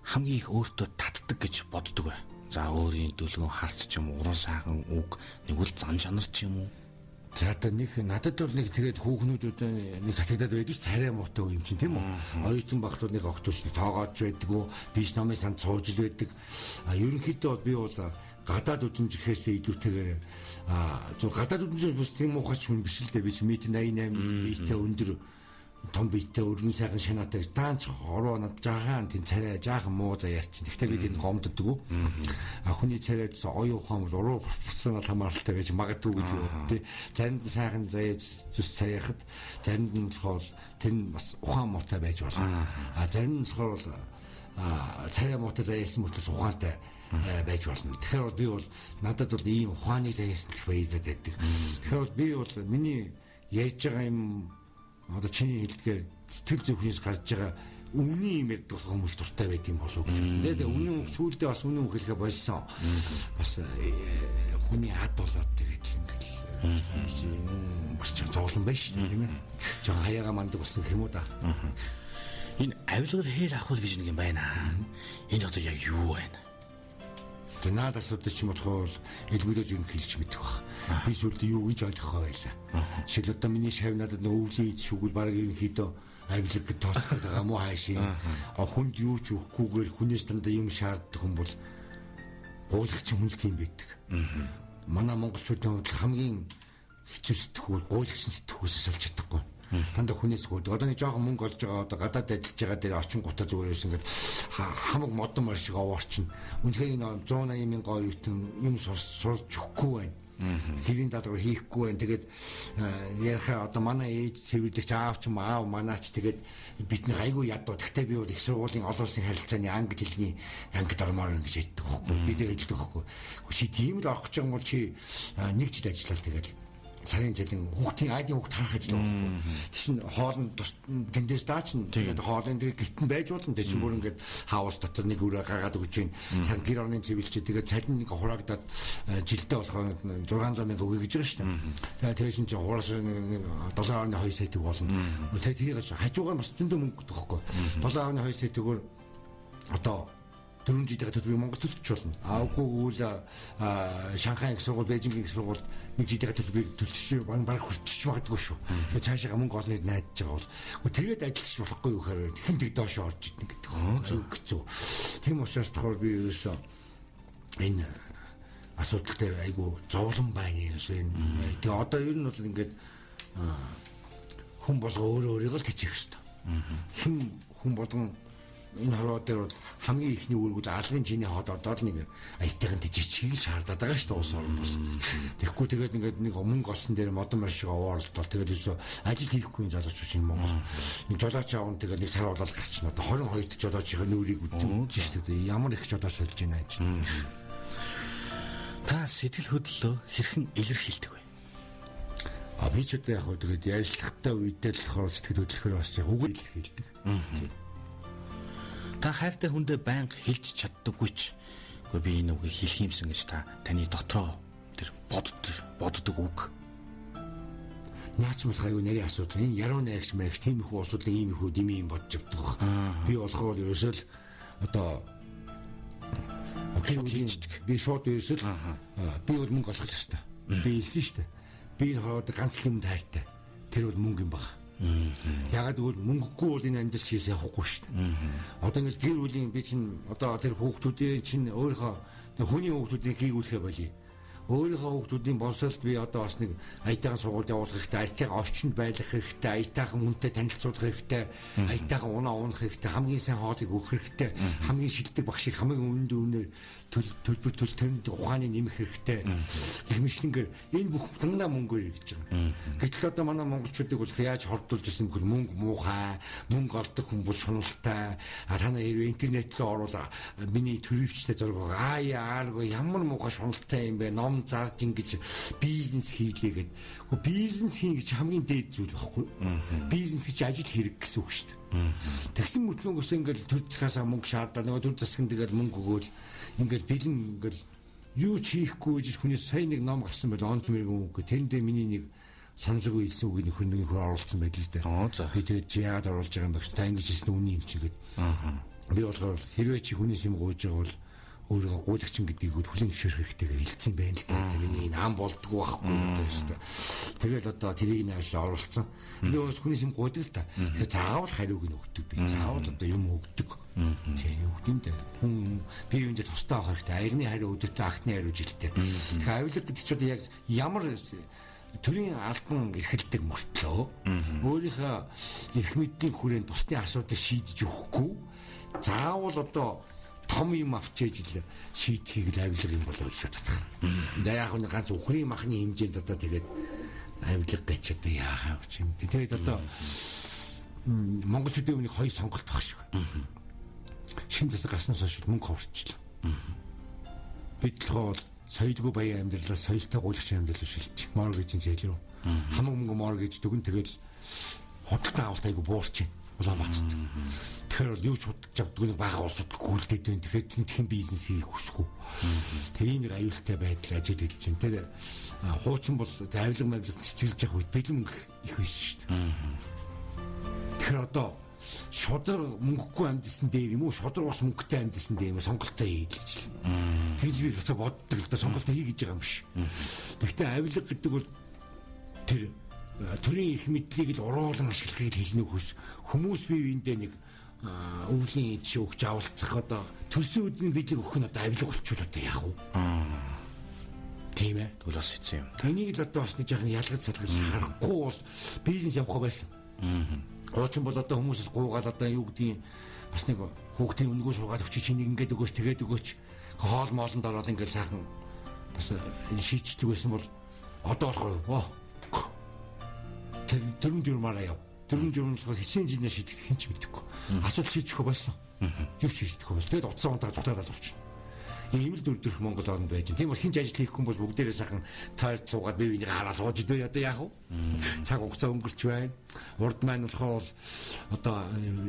хамгийн их өөртөө татдаг гэж боддог вэ? За өөрийн дүлгэн харц ч юм уу, уран сайхан үг, нэгвэл зан чанар ч юм уу? За одоо нэг надад бол нэг тэгээд хүүхнүүд нэг татагдаад байдаг ч царай муутай юм чинь тийм үү? Оюутан багт бол нэг огтуч нэг тоогоодч байдаг уу? Биш номын санд сууж л байдаг. А ерөнхийдөө бол би бол гадаад үдэмж гэхээсээ илүүтэйгээр зөв гадаад үдэмж бас тийм муухай ч хүн биш л дээ. Би ч метр 88 биетэй өндөр том биетэй өргөн сайхан шанаатай даанч хорвоо над жаахан тийм царай жаахан муу заяар чинь. Гэхдээ би тэнд гомддоггүй. А хүний царай оюун ухаан бол уруу пропорционал хамааралтай байж магадгүй гэж юу. Тэ заримд нь сайхан заяа зүс цаяахад заримд нь болохоор тэр нь бас ухаан муутай байж болно. А зарим нь болохоор бол царай муутай заяасан мөртлөөс ухаантай байж болно. Тэгэхээр бол би бол надад бол ийм ухааны заяасан гэх баярлаад байдаг. Тэгэхээр бол би бол миний ярьж байгаа юм одоо чиний хэлдгээр сэтгэл зүрхнээс гарч байгаа үнийн юм ярьдаг болох хүмүүс дуртай байд юм болов уу гэж. Тэгээд үнэн үг сүүлдээ бас үнэн үг хэлэхэ болсон. Бас хүний ад болоод тэгээд л ингээл бас ч зовлон байж шүү дээ тийм ээ. Жохон хаяага мандаг болсон гэх юм уу да. Энэ авилгал хэл ахвал гэж нэг юм байна. Энэ одоо яг юу байна? Тэгээ наад асуудал ч юм болохоор элбэлж юм хэлж мэдэх бах. Би сүүлд юу гэж ойлгох байлаа. Жишээл одоо миний шав надад нэг өвлийн ид шүгэл баг ерөнхийдөө авилга гэж тооцоод байгаа мó хаашийн. Хүнд юу ч өгөхгүйгээр хүнээс дандаа юм шаарддаг хүн бол гуйлагч хүн л тийм байдаг. Манай монголчуудын хувьд хамгийн хэцүү сэтгүүл гуйлагч сэтгүүсээс олж чадахгүй. Дандаа хүнээс гуйдаг. Одоо нэг жоохон мөнгө олж байгаа одоо гадаад ажиллаж байгаа дээр очин гутаа зүгээр юусэн ингээд хамаг модон морь шиг овоорчин. Үнэхээр энэ 180 мянган оюутан юм сурч өгөхгүй байна. Сэвийн даалгавар хийхгүй байна. Тэгээд ярихаа одоо манай ээж цэвэрлэгч аав ч юм аав манаач тэгээд бидний айгүй ядуу. Гэхдээ би бол их сургуулийн олон улсын харилцааны англи хэлний ангид ормоор ингэж ярьдаг байхгүй. Би тэгээд хэлдэг байхгүй. Чи тийм л орох гэж юм бол чи нэг жил ажиллал тэгээд сарын зэлэн хүүхдийн айдын хүүхд харах ажил байхгүй. Тэгсэн хоол нь тэндээс даачна. Тэгээд хоолын тэгээд гэрт нь байж болно. Тэг чинь бүр ингээд хаус дотор нэг өрөө гаргаад өгч чинь сан гэр орны цэвэрлж тэгээд цалин нэг хураагдаад жилдээ болохоор 600 мянга өгье гэж байгаа шүү дээ. Тэгээд чинь хураас 7.2 сая төгрөг болно. Тэгээд тэрийг хажуугаар бас зөндөө мөнгө өгөхгүй. 7.2 сая төгрөгөөр одоо 4 жилийн төлбөрийг Монгол төлчих болно. Аагүй үл Шанхай их сургууль, Бээжингийн их сургууль нэг жилийн төлбөрийг төлчих баг хүрчих магадгүй шүү. Тэгэхээр цаашаа мөнгө олныг найдаж байгаа бол тэгээд ажиллаж болохгүй юу гэхээр хэн тэг доош орж идэх гэдэг. Зөв хэцүү. Тийм учраас болохоор би ерөөсөө энэ асуудал дээр айгүй зовлон байна ерөөсөө энэ. Тэгээ одоо ер нь бол ингээд хүн болго өөрөө өөрийгөө л тэжээх ёстой. Хэн хүн болгон энэ хорвоо дээр бол хамгийн ихний үүргүүд алгын чиний хот одоо л нэг аятайхан тэжээчгийг шаардаад байгаа шүү дээ улс орон бус. Тэгэхгүй тэгээд ингээд нэг мөнгө олсон дээр модон морь шиг овооролдол тэгээд ерөөсөө ажил хийхгүй залуучууд энэ Монгол. Нэг жолооч аван тэгээд нэг сар болоод гарчна. Одоо 22 жолоочийн нүрийг үдэж шүү дээ. Ямар их жолооч солж байна чинь. Та сэтгэл хөдлөлөө хэрхэн илэрхийлдэг вэ? А би ч одоо яг хөө тэгээд ярьцлагатай үедээ л болохоор сэтгэл хөдлөхөөр бас яг үг илэрхийлдэг. Та хайртай хүндээ байнга хэлж чаддаггүй ч үгүй би энэ үгийг хэлэх юмсан гэж та таны дотроо тэр боддог үг. Наач мал хайгуу нарийн асуудал. Энэ яруу найрагч мэрэгч тийм их асуудал ийм их дими юм бодож явдаг баг. Би болохоор ерөөсөө л одоо би шууд ерөөсөө л би бол мөнгө олох ёстой. Би хэлсэн шүү дээ. Би энэ хороод ганц л юмд хайртай. Тэр бол мөнгө юм баг. Ягаад гэвэл мөнгөгүй бол энэ амьдрал чийс явахгүй шүү дээ. Одоо ингэж гэр бүлийн би чинь одоо тэр хүүхдүүдийн чинь өөрийнхөө хүний хүүхдүүдийн хийгүүлэхэ болиё. Өөрийнхөө хүүхдүүдийн боловсролд би одоо бас нэг аятайхан сургуульд явуулах хэрэгтэй, аятайхан орчинд байлгах хэрэгтэй, аятайхан хүнтэй танилцуулах хэрэгтэй, аятайхан унаа унах хэрэгтэй, хамгийн сайн хоолыг өгөх хэрэгтэй, хамгийн шилдэг багшийг хамгийн үнэнд үнээр төлбөр төл тэнд ухааны нэмэх хэрэгтэй. Гэх мэтлэнгээр энэ бүх дандаа мөнгөөр гэж байгаа. Гэтэл одоо манай монголчуудыг болох яаж хордуулж ирсэн бөхөр мөнгө муухай, мөнгө олдох хүн бол шуналтай. А та нар хэрвээ интернет рүү орвол миний төрөвчтэй зураг аа яаргүй ямар муухай шуналтай юм бэ? Ном зарж ингэж бизнес хийлээ гэд. Гэхдээ бизнес хийн гэж хамгийн дээд зүйл байхгүй. Бизнес гэж ажил хэрэг гэсэн үг шүү дээ. Тэгсэн мөртлөнгөөс ингээл төр засгаасаа мөнгө шаардаад нөгөө төр засаг нь тэгэл мөнгө өгөөл ингээл бэлэн ингээл юу ч хийхгүй гэж хүнээс сая нэг ном гарсан байл онт мэрэгэн үг. Тэндээ миний нэг санамсаргүй хэлсэн үгийг нөхөр нэг нөхөр оруулсан байл л дээ. Би тэгээд чи яагаад оруулж байгаа юм бэ гэж та ингэж хэлсэн үний юм чи гэд. Би болохоор хэрвээ чи хүнээс юм гуйж байгаа бол Өөрийгөө гуйлагчин гэдгийг хүлээн зөвшөөрөх хэрэгтэйгээ хэлсэн байх л да. Тэр энэ ам болдгоо байхгүй одоо шүү дээ. Тэгэл одоо тэрийг нь авч оруулсан. Би бас хүнээс юм гуйдаг л та. Тэгэхээр заавал хариуг нь өгдөг би. Заавал одоо юм өгдөг. Тийм юу гэдэг юм дээ. Хүн би юунд тустай авах хэрэгтэй. Аягны хариу өдөртөө агтны хариу жилтэй. Тэгэхээр авилга гэдэг чинь одоо яг ямар төрийн албан эрхэлдэг мөртлөө өөрийнхөө эрх мэдлийн хүрээнд бусдын асуудлыг шийдэж өгөхгүй заавал одоо том юм авчээж л шийдэхийг л авилга юм болоо гэж бодох. За яг нэг ганц үхрийн махны хэмжээнд одоо тэгээд авилга гэж одоо яахаа гэж юм. Тэгээд одоо Монгол төдий өмнө хоёр сонголт баг шиг. Шин засаг гарснаас хойш мөнгө ховорчлоо. Бид л соёлгүй баян амьдралаас соёлтой гуйлагч амьдрал руу шилжиж. Моргежийн зээл рүү. Хамаг мөнгө моргеж дүгэн тэгэл худалдан авалт айгу буурч байна. Улаанбаатарт. Тэгэхээр бол юу ч худалдаж авдаггүй нэг бага улсууд гүйлдээд байна. Тэгэхээр тэнтхэн бизнес хийх хүсэхгүй. Тэр ийм нэг аюултай байдал ажил хийж байна. Тэр хуучин бол авилга мавилга цэцгэлж явах үед бэлэн мөнгө их байсан шүү дээ. Тэгэхээр одоо шудраг мөнгөгүй амьдсан дээр юм уу шудраг бас мөнгөтэй амьдсан дээр юм уу сонголтоо хий гэж л. Тэгж би буцаа боддог л да сонголтоо хий гэж байгаа юм биш. Гэхдээ авилга гэдэг бол тэр төрийн их мэдлийг л уруулан ашиглахыг хэлнэ хөөс. Хүмүүс бие биендээ нэг өвлийн жишээ өгч авалцах одоо төрсөн өдрийн бэлэг өгөх нь одоо авилга болчихвол одоо яах вэ? Тийм ээ. Тэгвэл бас хэцүү юм. Энийг л одоо бас нэг жаахан ялгаж салгаж харахгүй бол бизнес явах байсан. Хуучин бол одоо хүмүүсээс гуугаал одоо юу гэдгийг бас нэг хүүхдийн өнгөө суугаад өгч чи нэг ингээд өгөөч тэгээд өгөөч хоол моолонд ороод ингээд сайхан бас шийддэг байсан бол одоо болохоор тэр дөрвөн журмаараа яв. Дөрвөн журмаас хичээн жилээр шийдэх хэн ч мэдэхгүй. Асуудал шийдэхгүй байсан. Юу ч шийдэхгүй бол тэгээд утсан унтаа зүтаад болчихно. Ийм л дүр төрх Монгол оронд байж байна. Тийм бол хэн ч ажил хийхгүй бол бүгдээрээ сайхан тойрч суугаад бие биенийг хараа сууж идвэ одоо яах вэ? Цаг хугацаа өнгөрч байна. Урд маань болохоор одоо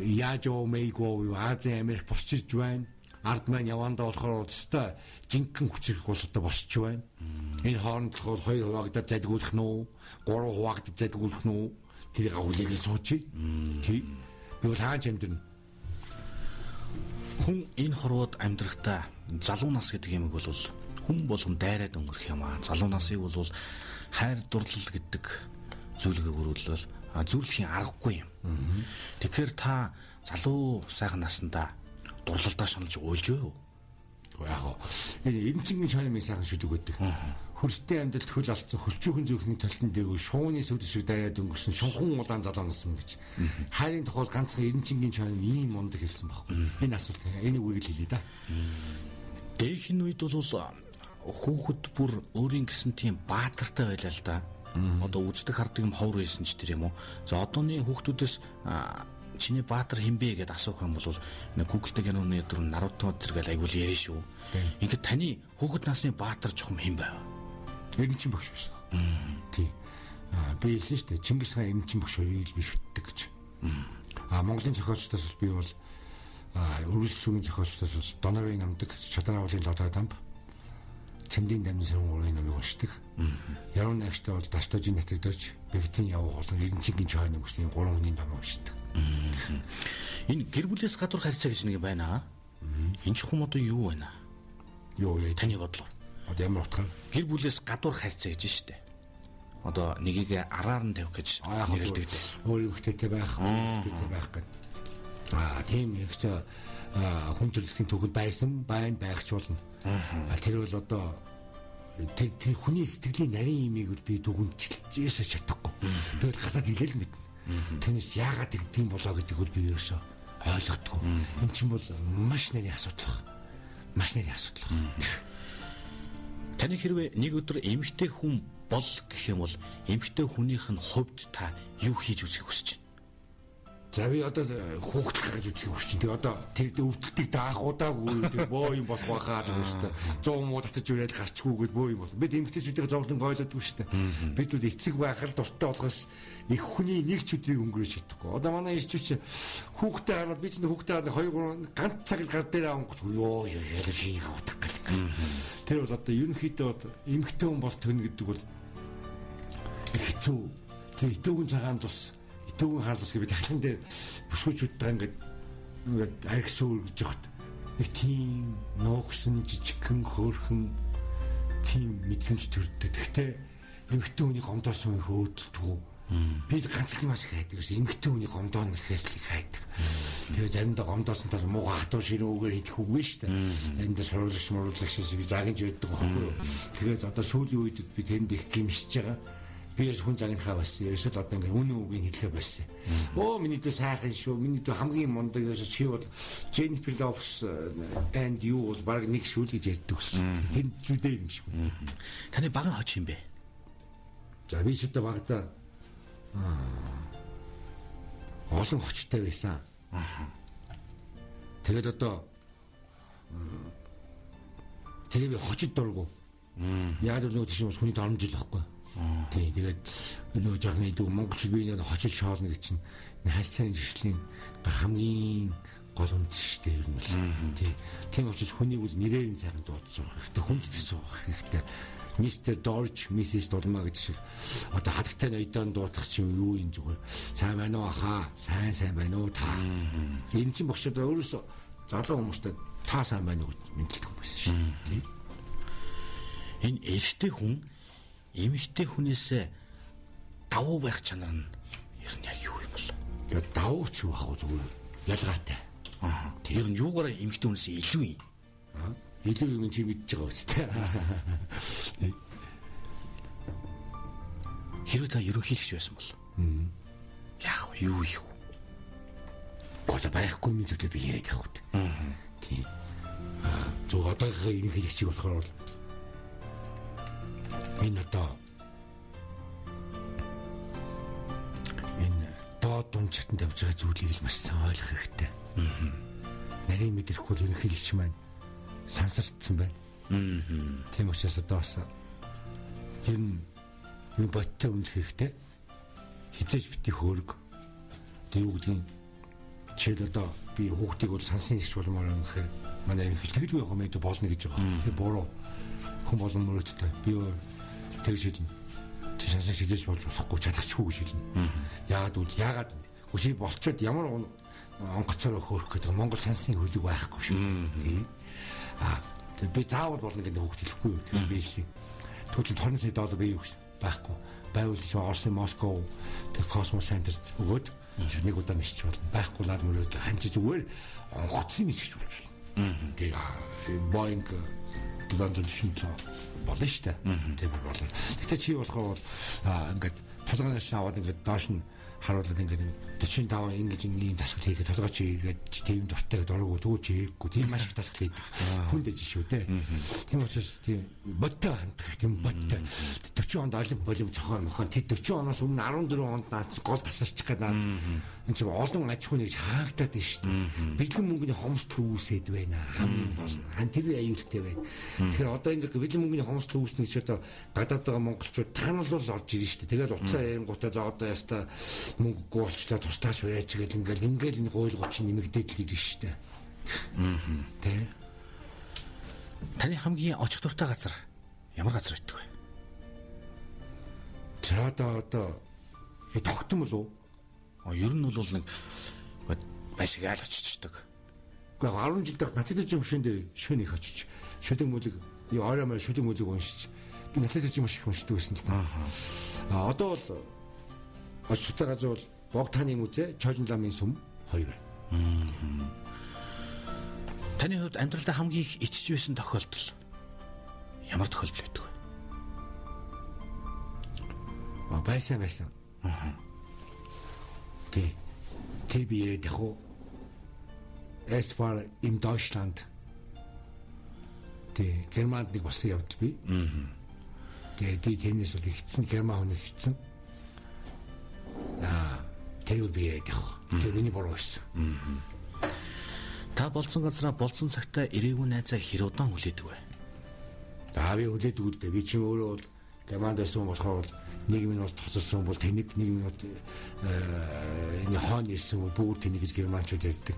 яаж оо мэйгөө юу Азийн Америк босч ирж байна. Ард маань явандаа болохоор өстой жинхэнэ хүчрэх улс одоо босч байна. Энэ хооронд болохоор хоёр хуваагдаад задгуулах нь уу? Гурван хуваагдад задгуулах нь уу? Тэрийг агуулыг сууч. Тий. Би бол хаанч амьдрна. Хүн энэ хорвоод амьдрахдаа залуу нас гэдэг юмыг бол хүн болгон дайраад өнгөрөх юм аа. Залуу насыг бол хайр дурлал гэдэг зүйлгээ өрүүлвэл зүрлэхийн аргагүй юм. Тэгэхээр та залуу сайхан насандаа дурлалдаа шаналж уйлж байв уу? Яг уу. Энэ эренчингийн шаамын сайхан шүлэг өгдөг. Хөрстэй амьдралд хөл алдсан хөлчүүхэн зүрхний толтон дээгүү шууны сүд шиг дайраад өнгөрсөн шунхан улаан залуу нас юм гэж. Хайрын тухай ганцхан эренчингийн шаам ийм мундаг хэлсэн байхгүй. Энэ асуулт энэ үгийг л хэлье да. Дээхийн үед бол хүүхэд бүр өөрийн гэсэн тийм баатартай байлаа л да. Одоо үздэг хардаг юм ховор байсан ч тэр юм уу. За одооны хүүхдүүдээс чиний баатар хэн бэ гэдээ асуух юм бол нэг Google-тэй киноны дөрөв Наруто тэр гэл айгуул ярина шүү. Ингээд таны хүүхэд насны баатар чухам хэн байв? Эренчин багш байсан. Тий. Би хэлсэн шүү дээ. Чингис хаан эренчин багш хоёрыг л би шүтдэг гэж. Монголын зохиолчдоос бол би бол өргөсөл сүгийн зохиолчдоос бол Донорын намдаг, Чадан агуулын Лодой дамб, Цэндийн дамны сэрэн гурвын номыг уншдаг. Яруу найрагчтай бол Дашдожийн Натагдож, Бэгдийн явуу болон Эренчингийн чойн гэсэн ийм гурван хүний номыг уншдаг. Энэ гэр бүлээс гадуур харьцаа гэж нэг юм байна. Энэ чухам одоо юу байна? Юу вэ? Таны бодлоор. Одоо ямар утгаар? Гэр бүлээс гадуур харьцаа гэж штэ. Одоо нэгийг араар нь тавих гэж нэрлэдэг дээ. Өөр эмэгтэйтэй байх, эмэгтэйтэй байх гэдэг. Тийм их ч хүн төрөлхтний түүхэнд байсан, байна, байх ч болно. Тэр бол одоо тэр хүний сэтгэлийн нарийн имийг би дүгнжилж чадахгүй. Би бол гадаад хэлэл мэднэ. Тэрнээс яагаад тэгдэм болоо гэдгийг бол би ерөөсөө ойлгохгүй. Энэ чинь бол маш нарийн асуудал баг. Маш нарийн асуудал баг. Таны хэрвээ нэг өдөр эмэгтэй хүн бол гэх юм бол эмэгтэй хүнийх нь хувьд та юу хийж үзэхийг хүсэж байна? За би одоо хүүхдэл гаргаж үзэхийг хүсэж байна. Тэгээ одоо тэр өвдөлтийг даах удаагүй тэр бөө юм болох байхаа гэж шүү дээ. 100 муу татаж үрээд гарчгүйгээд бөө юм бол. Бид эмэгтэйчүүдийн зовлон гойлоодгүй шүү дээ. Бид бол эцэг байх л дуртай болохоос их хүний нэг ч өдрийг өнгөрөөж чадахгүй. Одоо манай ирчүүч хүүхдээ хараад би чинь хүүхдээ хараад 2 3 ганц цаг л гар дээр авангот ёо ялав шинийг авах гэл. Тэр бол одоо ерөнхийдөө бол эмэгтэй хүн бол төн гэдэг бол их хэцүү. Тэр итүүгэн цагаан тус итүүгэн хаалус гэж би тахлан дээр бүсгүүчүүдтэй ингээд архис өргөж явахт Нэг тийм нуугсан жижигхэн хөөрхөн тийм мэдрэмж төрдөг. Гэхдээ эмэгтэй хүний гомдоосон их өөдөлтгүй. Би ганц л юмас хайдаг гэсэн. Эмэгтэй хүний гомдоо нэхээс л хайдаг. Тэгээ заримдаа гомдоосон тал мууга хатуу ширүүн үгээр хэлэх үгүй шүү дээ. Заримдаа суруулагч мууруулагчаас би загинж байдаг байхгүй юу. Тэгээд одоо сүүлийн үед би тэнд их гимшиж байгаа. Би бас хүн загнахаа бас ерөөсөө одоо ингээ үнэн үгийг хэлэхээ болсон. Өө миний дүү сайхан шүү. Миний дүү хамгийн мундаг ерөөсөө чи бол Jennifer Lopez and you бол баг нэг шүү л гэж ярьдаг гэсэн. Тэнд зүдээ юм шиг үү. Таны баган хоч юм бэ? За би ч одоо багада олон хочтой байсан. Тэгээд одоо тэгээ би хочид дургу. Яг л нөгөө тийш хүний доромжил байхгүй. Тий, тэгээд нөгөө жоохон идэв монголчууд би нэг хочид шоолно гэж чинь харьцааны зэршлийн хамгийн гол үндэс шүү дээ ер нь бол. Тий. Тийм учраас хүнийг бол нэрээр нь сайхан дуудаж суух хэрэгтэй, хүнд суух хэрэгтэй. Мистер Дорж, Миссис Дулмаа гэж шиг одоо хатагтай ноёдон дуудах чинь юу юм зүгээр. Сайн байна уу ахаа? Сайн сайн байна уу та? Энэ чинь багш одоо өөрөөсөө залуу хүмүүстэй та сайн байна уу гэж мэдлдэг юм байна шүү дээ. Тий. Энэ эрэгтэй хүн эмэгтэй хүнээсээ давуу байх чанар нь ер нь яг юу юм бол? Тэгээ давуу ч юу ах вэ зүгээр ялгаатай. Аа. Ер нь юугаараа эмэгтэй хүнээс илүү юм? Илүү юм чи мэдж байгаа үстэй. Хэрвээ та ерөнхийлөгч байсан бол яах вэ? Юу юу? Гол байхгүй юм зүйлээ би яриад явах үү. Тийм. Аа зөв одоогийнхоо ерөнхийлөгчийг болохоор бол энэ одоо энэ доод дунд чатан тавьж байгаа зүйлийг л маш сайн ойлгох хэрэгтэй. Нарийн мэдрэхгүй бол ерөнхийлөгч маань сансардсан байна. Тийм учраас одоо бас ер нь юм бодтой үнэлэх хэрэгтэй. Хизээж бити хөөрг. Одоо юу гэдгийг жишээл одоо би хүүхдийг бол сансын зэгч болмоор юм гэхээр манай ерөнхийлөгч тэгэлгүй явах юм болно гэж байгаа юм. Тэр буруу хүн болон мөрөөдөлтэй. Би тэгж хэлнэ. Чи сансын шилэж болж болохгүй чадахчгүй гэж хэлнэ. Яагаад үл яагаад үгүй болчоод ямар онгоцоор хөөрөх гэдэг Монгол сансын хөлөг байхгүй шүү дээ. Аа би заавал болно гэдэг хүүхд хэлэхгүй юу. Тэгэхээр би хэлсэн. Түүч чинь 20 сая доллар би юу гэсэн байхгүй. Байвал чи Оросын Москов тэр Космос центр өгөөд нэг удаа нисч болно. Байхгүй лаад мөрөөд ханчиж зүгээр онгоцын нисгэж болж байна. Тэгээ Boeing 747 болно шүү дээ. Тэр болно. Гэтэ чи болохоор бол ингээд толгойноос аваад ингээд доош нь харуулад ингээд 45 ингэж ийм дасгал хийгээд толгой чи хийгээд тийм дуртай дургу түү чи хийхгүй тийм маш их дасгал хийдэг. Хүн дэж шүү дээ. Тийм учраас тийм бодтой хандах тийм бодтой. 40 онд олимп болим зохион мохон тэр 40 оноос өмнө 14 онд наад гол тасарчих гээд наад энэ чинь олон аж ахуйн нэг хаагдаад байна шүү дээ. Бэлэн мөнгөний хомсдол үүсээд байна. Хамгийн гол нь хан тэр аюултай байна. Тэгэхээр одоо ингээд бэлэн мөнгөний хомсдол үүснэ гэж одоо гадаад байгаа монголчууд таналуул орж ирнэ шүү дээ. Тэгэл уцаар ярингуудаа за одоо яста мөнгөгүй болчлаа тустааш бариач гэл ингээл ингээл энэ гуйлгуу чинь нэмэгдээд л ирнэ шүү дээ. Тэ. Таны хамгийн очих дуртай газар ямар газар байдаг вэ? За одоо тогтсон болов уу? Ер нь бол нэг байшгаал очичдаг. Гэхдээ 10 жил дах нацлаж хөшөөнд шөнө их очиж шүлэг мүлэг орой мөр шүлэг мүлэг уншиж би нацлаж маш их уншдаг байсан л та. А одоо бол очих газар бол Богтаны музей, Чожин ламын сүм хоёр байна. Таны хувьд амьдралдаа хамгийн их ичж байсан тохиолдол ямар тохиолдол байдаг вэ? Байсан. Тий. Тэ би яриад яг уу Es war im Deutschland. Тий, Германд нэг болсон явдал би. Тэгээ би тэрнээс бол ихсэн Герман хүнээс ицсэн. Тэр би яриад яг. Тэр миний буруу байсан. Та болцсон газараа болцсон цагтаа ирээгүй найзаа хэр удаан хүлээдэг вэ? За би хүлээдэг үү дээ. Би чинь өөрөө бол Германд байсан болохоор бол нэг минут тоцолсон бол тэнэг, нэг минут энэ хоон ирсэн бол бүр тэнэг гэж германчууд ярьдаг.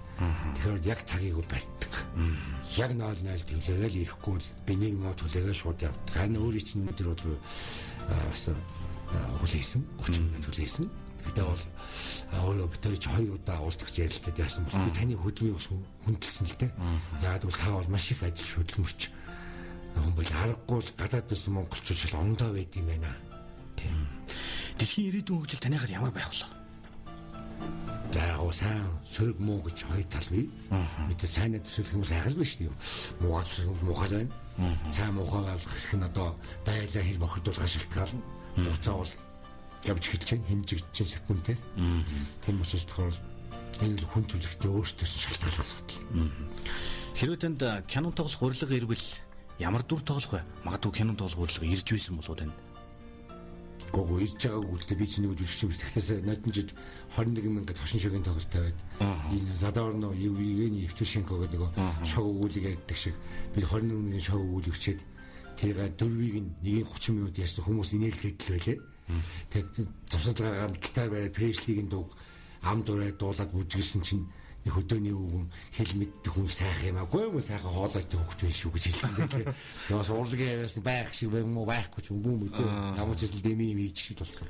Тэгэхээр яг цагийг бол барьдаг. Яг 00 төлөөгөл ирэхгүй бол би нэг минут төлөөгөө шууд явдаг. Харин өөрийн чинь өнөөдөр бол бас хүлээсэн, 30 минут хүлээсэн. Тэгтээ бол өөрөө бид хоёр хоёр удаа уулзах ярилцаад яасан бол би таны хөдөлмөрийг бас хүндэлсэн л дээ. Яг бол та бол маш их ажил хөдөлмөрч хүн бол аргагүй л гадаад байсан монголчууд шал ондоо байд юм байна. Тийм. Дэлхийн ирээдүйн хөгжил таныхаар ямар байх вэ? За яг гоо сайн сөрөг муу гэж хоёр тал бий. Мэдээ сайнаа төсөөлөх юм сайхан л биш юм. Муугаа төсөөлөх муухай байна. Сайн муухай алгах нь одоо байлаа хэр бохирдуулах шалтгаална. Хугацаа бол явж эхэлж байна, хэмжигдэж байна секундээр. Тийм учраас болохоор энэ л хүн төрөлхтний өөртөөс нь шалтгааллах асуудал. Хэрвээ танд кино тоглох урилга ирвэл ямар дүр тоглох вэ? Магадгүй кино тоглох урилга ирж байсан болов уу танд? Гоо ирж байгаагүй л дээ, би чинь нэг жүжигч юм. Тэгэхээр нодон жил 21 мянгад хошин шогийн тоглолт тавиад энэ Задорно, Евгений Евтушенко гэдэг нөгөө шог өгүүлэг ярьдаг шиг би 21-ний шог өгүүлэг өчөөд тэрийг дөрвийг нь 1:30 минут ярьсан хүмүүс инээлгээд л байлээ. Тэгээд завсарлагаагаа гитар бариад Преслигийн дууг ам дурай дуулаад бүжгэлсэн чинь нэг хөдөөний өвгөн хэл мэддэг хүн сайхан юм аа. Гүй юм сайхан хоолойтой хөхт байх шүү гэж хэлсэн байлээ. Тэгээ бас урлагийн яриас байх шиг байм уу байхгүй ч юм бүү мэдээ. Ямар ч зүйл дэмий юм хийж шиг болсон.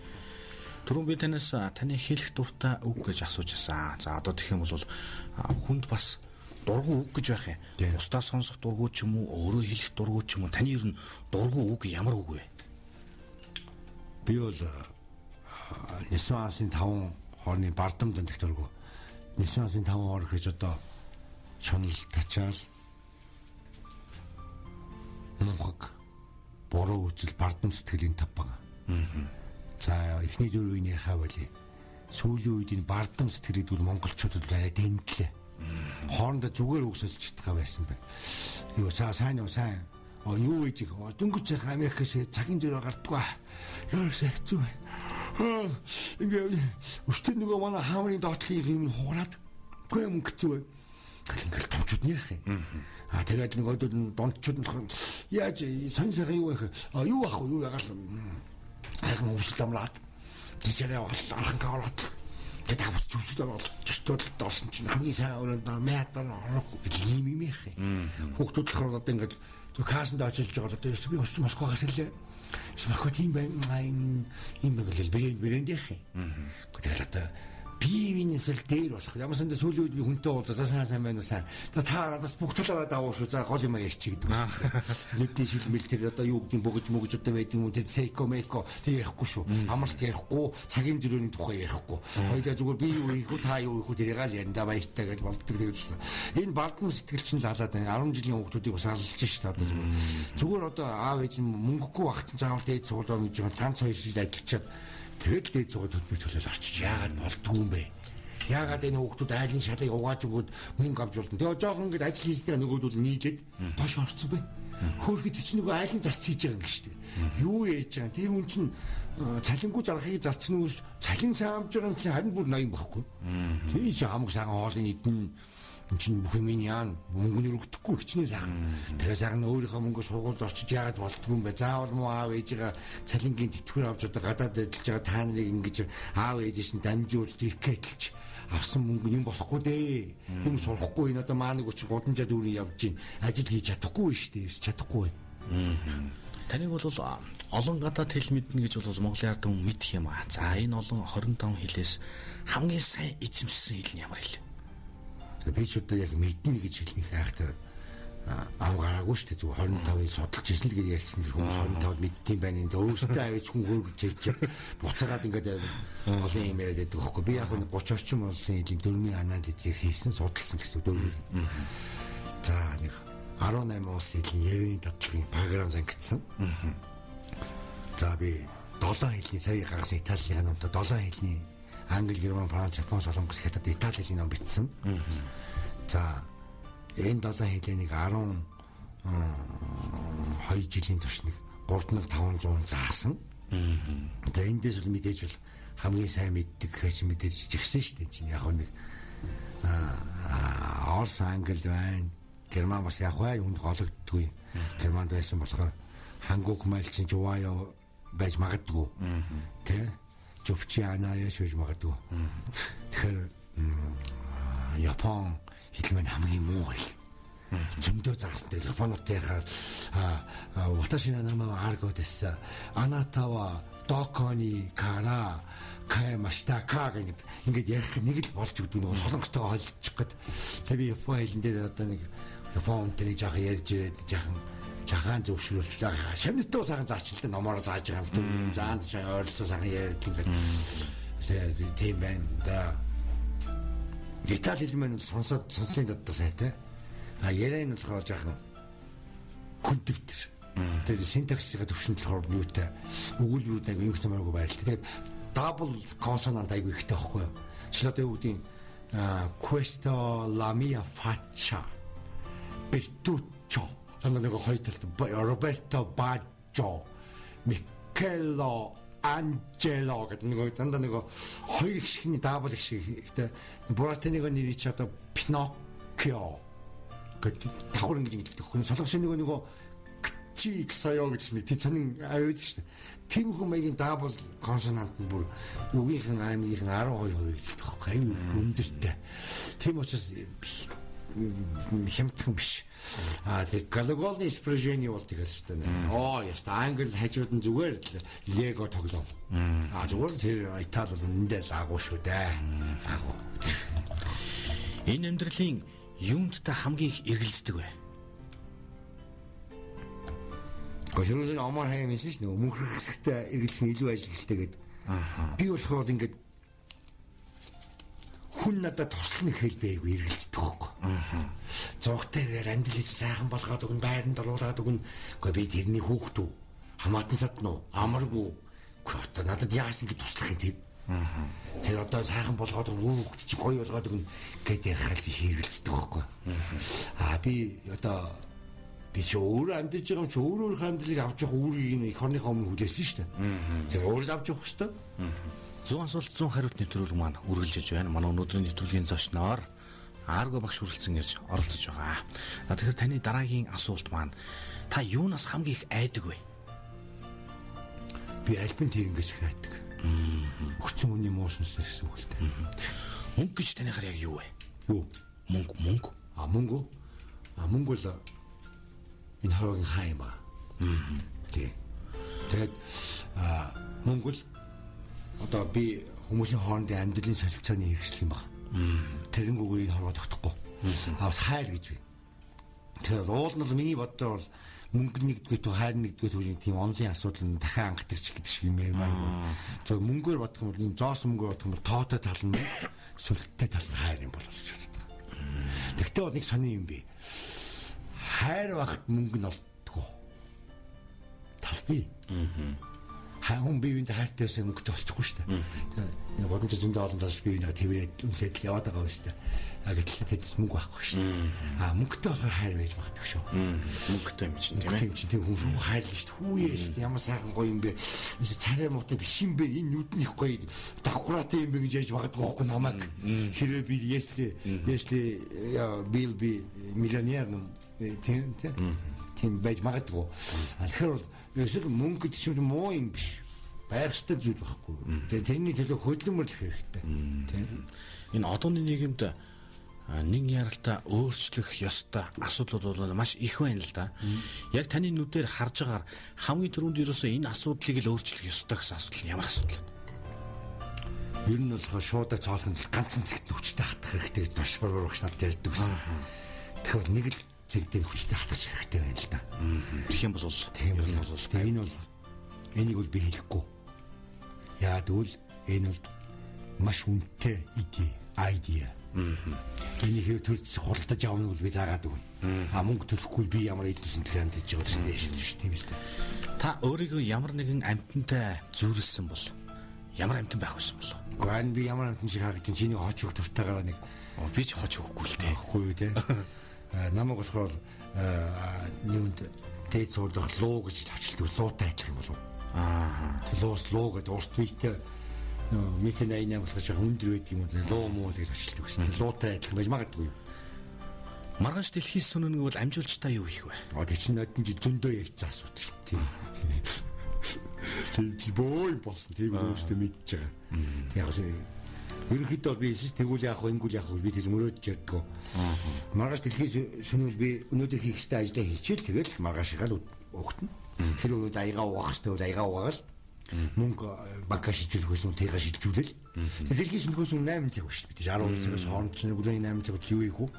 Түрүүн би танаас таны хэлэх дуртай үг гэж асууж байсан. За одоо тэгэх юм бол хүнд бас дургу үг гэж байх юм. Бусдаа сонсох дургу ч юм уу, өөрөө хэлэх дургу ч юм уу. Таны ер нь дургу үг ямар үг вэ? Би бол Нисан асын 5 хорны бардам дандах дургу. Нисан асын 5 хор гэж одоо шунал тачаал мунхаг буруу үзэл бардам сэтгэлийн тав байгаа. За эхний дөрвийг ярихаа болий. Сүүлийн үед энэ бардам сэтгэл гэдэг нь монголчуудад арай дэндлээ. Хоорондоо зүгээр үг сольж чадгаа байсан байна. Юу цаа сайн уу сайн. Юу хийж их дөнгөж сайхан Америкээс цагийн зөрөө гардггүй. Ерөөсөө хэцүү байна. Ингээ өчтөр нөгөө манай хаамрын доотлын юм хугараад үгүй мөнгө хэцүү байна. Ингээл томчууд нь ярих юм. А тэгээд нөгөөдөл нь дундчууд нь яаж сонь сайхан юу байх юу ах вэ юу ягаал сайхан өвсөл амраад тийшээ яваал архангаа ороод тэгээд авч зүсэл ороод чөтөлд орсон чинь хамгийн сайн өрөөнд мятар орохгүй гэж юм юм ярих юм. Хүүхдүүд болохоор одоо ингээд кассанд очиж байгаа одоо би бас Москвагаас ирлээ. Москва тийм байна юм байг л брэнд ярих юм. Тэгэл одоо би минээс л дээр болох. Ямар санда сүүлийн үед би хүнтэй уулзаа сайн сайн байна уу сайн. За та надаас бүх талаараа давуу шүү. За гол юм ярьчих гэдэг. Нүдний шилмэл тэр одоо юу гэдэг бөгж мөгж одоо байдаг юм уу тэр сейко мейко тэр ярихгүй шүү. Амралт ярихгүй, цагийн зөрөөний тухай ярихгүй. Хоёулаа зүгээр би юу хийх үү та юу хийх үү тэрийг л ярина да баяртай гэж болдог гэж байна. Энэ бардам сэтгэл чинь л халаад байна. 10 жилийн хүүхдүүдийг бас алж шít одоо зүгээр. Зүгээр одоо аав ээж нь мөнгөгүй багт заавал дээд сургууль гэж ганц хоёр жил ажиллачаад тэгэл дээд сургууль төлбөр төлөөл орчиж яагаад болдгүй юм бэ? Яагаад энэ хүүхдүүд айлын шалыг угааж өгөөд мөнгө авч болдон. Тэгээ жоохон ингэж ажил хийсдээ нөгөөдөл нийлээд доош орцсон бэ. Хөөхөд чи нөгөө айлын зарц хийж байгаа юм шүү дээ. Юу ярьж байгаа юм? Тэр хүн чинь цалингүй зарахыг зарцсан үс цалин сайн авч байгаа юм чинь харин бүр ноён байхгүй. Тийм чи хамаг сайхан хоолыг идэн энэ чинь бүх юм яан мөнгө нь өргөдөхгүй хичнээн сайхан. Тэгээ сайхан өөрийнхөө мөнгө сургуульд орчиж яагаад болдгүй юм бэ? Заавал муу аав ээжигээ цалингийн тэтгэвэр авч одоо гадаад ажиллаж байгаа та нарыг ингэж аав ээж чинь дамжуулж иркэтэлж авсан мөнгө юм болохгүй дээ. Юм сурахгүй энэ одоо маа нэг учир гудамжаа дүүрэн явж гин ажил хийж чадахгүй шүү дээ. Чадахгүй байна. Таныг бол олон гадаад хэл мэднэ гэж бол Монголын ард түмэн мэдэх юм аа. За энэ олон 25 хэлээс хамгийн сайн эзэмшсэн хэл нь ямар хэл? Би ч одоо яг мэднэ гэж хэлнэ хайхтар ам гараагүй шүү дээ. Зүгээр 25-ыг судалж ирсэн л гэж ярьсан хүмүүс 25-д мэддэм байна. Энэ өөртөө аваач хүн хөөргөж ярьж буцаагаад ингээд олон юм яриад байдаг байхгүй. Би яг нэг 30 орчим болсон хэлийн дөрмийн анализыг хийсэн, судалсан гэсэн дөрмийг. За нэг 18 улсын хэлийн ярийн дадлагын програм зангидсан. За би 7 хэлний сая гаргасан Италийн номтой 7 хэлний Англи, Герман, Франц, Япон, Солонгос, Хятад, Итали хэлний ном бичсэн. За энэ 7 хэлийг 12 жилийн турш нэг 3500 заасан. За эндээс бол мэдээж бол хамгийн сайн мэддэг гэж мэдээж жигсэн шүү дээ. Чинь яг нэг Орос, Англи байна. Герман бас яг бай үнд гологддгүй. Германд байсан болохоор Хангук мальчин Жуваяо байж магадгүй. Тэ? Жовчи анаа шүүж магадгүй. Тэгэхээр Япон хэл маань хамгийн муу хэл. Зөндөө заасан тэгэл Японуудынхаа ваташи намаа арго дэс. Анатава докони кара Каймашта ка гэдэг ингээд ярих нэг л болж өгдөг нөгөө солонгостойгоо холилчих гээд. Тэгээ би Япон хэлэн дээр одоо нэг Японтэй нэг жаахан ярьж ирээд жаахан жахан зөвшөөрүүлчихлээ. Шамнитуу сайхан заачлаа номоор зааж байгаа юм. Дөрвийн заанд чаа ойролцоо сайхан яриад ингээд тийм байна да. Итали хэл маань сонсоод сонслын дадаа сайтай. А яриа нь болохоор жаахан хүндвтер. Тэр синтаксийн төвшөнд болохоор юутай өгүүлбэрүүд аягүй юм самаргүй байрлал. Тэгээд double consonant аягүй ихтэй байхгүй юу? Жишээ одоо юу гэдэг questo la mia faccia Bertuccio дандаа нэг хоёр талд Роберто Баджо Микело Анджело гэдэг нэг дандаа нэг хоёр их шигний double их шиг ихтэй Буратино нэрийг чи одоо Пиноккио гэдэг давхар ингэж ингэдэг байхгүй. Солонгосын нөгөө чи ксаё гэж нэг тийм сонин аваад шүү дээ. Тийм хүн маягийн double consonant нь бүр үгийнхэн аймгийнхэн 12% гэдэг байхгүй. Аюу өндөртэй. Тийм учраас хямдхан биш. А тэг глаголны спряжение бол тэгэл шүү дээ. Оо яста англи хажууд нь зүгээр л лего тоглоом. А зүгээр тэр Итали бол үнэндээ л агуу шүү дээ. Агуу. Энэ амьдралын юунд та хамгийн их эргэлздэг вэ? Гэхдээ Омар Хайям хэлсэн ш нөгөө мөнхөх хэсэгтээ эргэлзэх нь илүү ажил хэрэгтэй гэдэг. Би болохоор ингээд хүн надад туслах хэл бийгүй эргэлздэг байхгүй. Зургтай ирээр амьдрал хийж сайхан болгоод өгнө, байранд оруулаад өгнө. Гэхдээ би тэрний хүүхэд үү? Хамаатан садна уу? Амаргүй. Гэхдээ одоо надад яасан ингэ туслах юм тийм. Тэр одоо сайхан болгоод өгнө, хүүхэд чи гоё болгоод өгнө гэд ярихаар би хэрэгэлцдэг байхгүй. Аа би одоо би чи өөрөө амьдарч байгаа юм чи өөр өөрийнхөө амьдралыг авч явах үүргийг нь эх орныхоо өмнө хүлээсэн шүү дээ. Тэр өөрөө авч явах хэрэгтэй. 100 асуулт 100 хариулт нэвтрүүлэг маань үргэлжлэж байна. Манай өнөөдрийн нэвтрүүлгийн зочноор Арго багш хүрэлцэн ирж оролцож байгаа. Тэгэхээр таны дараагийн асуулт маань та юунаас хамгийн их айдаг вэ? Би альбин тэрнгээс их айдаг. Өгцөн хүний муу сүнсээс гэсэн үг л дээ. Мөнгө гэж таныхаар яг юу вэ? Юу? Мөнгө. А мөнгө? А мөнгө бол энэ хороогийн хаан юм ба. Тий. Тэгээд мөнгө л одоо би хүмүүсийн хоорондын амьдралын солилцооны хэрэгсэл юм байна. Тэрэнгүүгээр энэ хорвоо тогтохгүй. А бас хайр гэж байна. Тэгэхээр уул нь бол миний бодлоор бол мөнгө нэгдүгээр төв хайр нэгдүгээр төвийн тийм онлын асуудал нь дахин ангадаг ч гэдэг шиг юм ярмаар. Зөв мөнгөөр бодох юм бол ийм зоос мөнгөөр бодох юм бол тоотой тал нь сүлттэй тал нь хайр юм бол болж байна. Тэгтээ бол нэг сони юм би. Хайр багт мөнгө нь олддгоо. Тал би. Хүн биеинд хайртай байсан мөнгөтэй болчихгүй шүү дээ. Тэгээ гудамж зөндөө олон талш бие биенээ тэрвэрээд үнсээд л яваад байгаа юм шүү дээ. А гэтэл тэд мөнгө байхгүй шүү дээ. А мөнгөтэй болохоор хайр байж магадгүй шүү. Мөнгөтэй юм чинь тийм ээ. Тийм чинь тийм хүн шүү хайрлаа шүү дээ. Хүүе шүү дээ. Ямар сайхан гоё юм бэ. Царай муутай биш юм бэ. Энэ нүд нь их гоё. Давхраатай юм бэ гэж яаж магадгүй байхгүй намайг. Хэрвээ би если бил би миллионер юм тийм тийм. Тийм байж магадгүй. Тэгэхээр бол ерөөсөө мөнгө гэдэг чинь муу юм биш. Байх ёстой зүйл байхгүй. Тэгээ тэрний төлөө хөдөлмөрлөх хэрэгтэй. Тийм. Энэ одооны нийгэмд нэг яралтай өөрчлөх ёстой асуудлууд бол маш их байна л да. Яг таны нүдээр харж байгаагаар хамгийн түрүүнд ерөөсөө энэ асуудлыг л өөрчлөх ёстой гэсэн асуудал нь ямар асуудал вэ? Ер нь болохоор шуудаа цоолхон тул ганцхан цэгт хүчтэй хатах хэрэгтэй гэж маш борбор багш надад ярьдаг гэсэн. Тэгэхээр нэг л цэг дээр хүчтэй хатах хэрэгтэй байна л да. Тэгэх юм бол энэ бол энийг бол би хэлэхгүй. Яагаад гэвэл энэ бол маш үнэтэй idea. Энийг төрц худалдаж авах нь бол би заагаад өгнө. А мөнгө төлөхгүй би ямар эд үсэн төлөө амьдарч байгаа шүү дээ шүү тийм биз дээ. Та өөрийгөө ямар нэгэн амьтантай зүйрлсэн бол ямар амьтан байх вэ болов? Гэхдээ би ямар амьтан шиг харагдаж чиний хоч өгөх дуртайгаараа нэг би ч хоч өгөхгүй л дээ. Үгүй юу те. Намайг болохоор юунд дээд суулгах луу гэж очилдог луутай адилхан юм болов. Аа. Луус луу гэдэг урт биетэй метр 88 болохоор шах өндөр байдаг юм уу луу муу гэж очилдог шүү дээ. Луутай адилхан байж магадгүй. Маргааш дэлхийн сүнэнэг бол амжуулж та юу хийх вэ? А тэг чинь нодон жил зөндөө ярьсан асуудал. Тийм. Тэг чи боо юм болсон. Тийм өөртөө мэдж байгаа. Тэг яг ерөнхийдөө би хэлсэн тэгвэл яах вэ, ингэвэл яах вэ би тэгж мөрөөдж ярьдгоо. Маргааш дэлхийн сүнэл би өнөөдөр хийх ёстой ажлаа хийчихэл тэгэл маргаашгаа л угтана. Тэр өнөөдөр аягаа угаах ёстой бол аягаа угаагаал Мөнгө банкаа шилжүүлэх байсан тийгээ шилжүүлэл. Дэлхийн сөнөхөөс өмнө 8 цаг биш бид 12 цагаас хооронд чинь өглөөний 8 цаг юу ийх үү?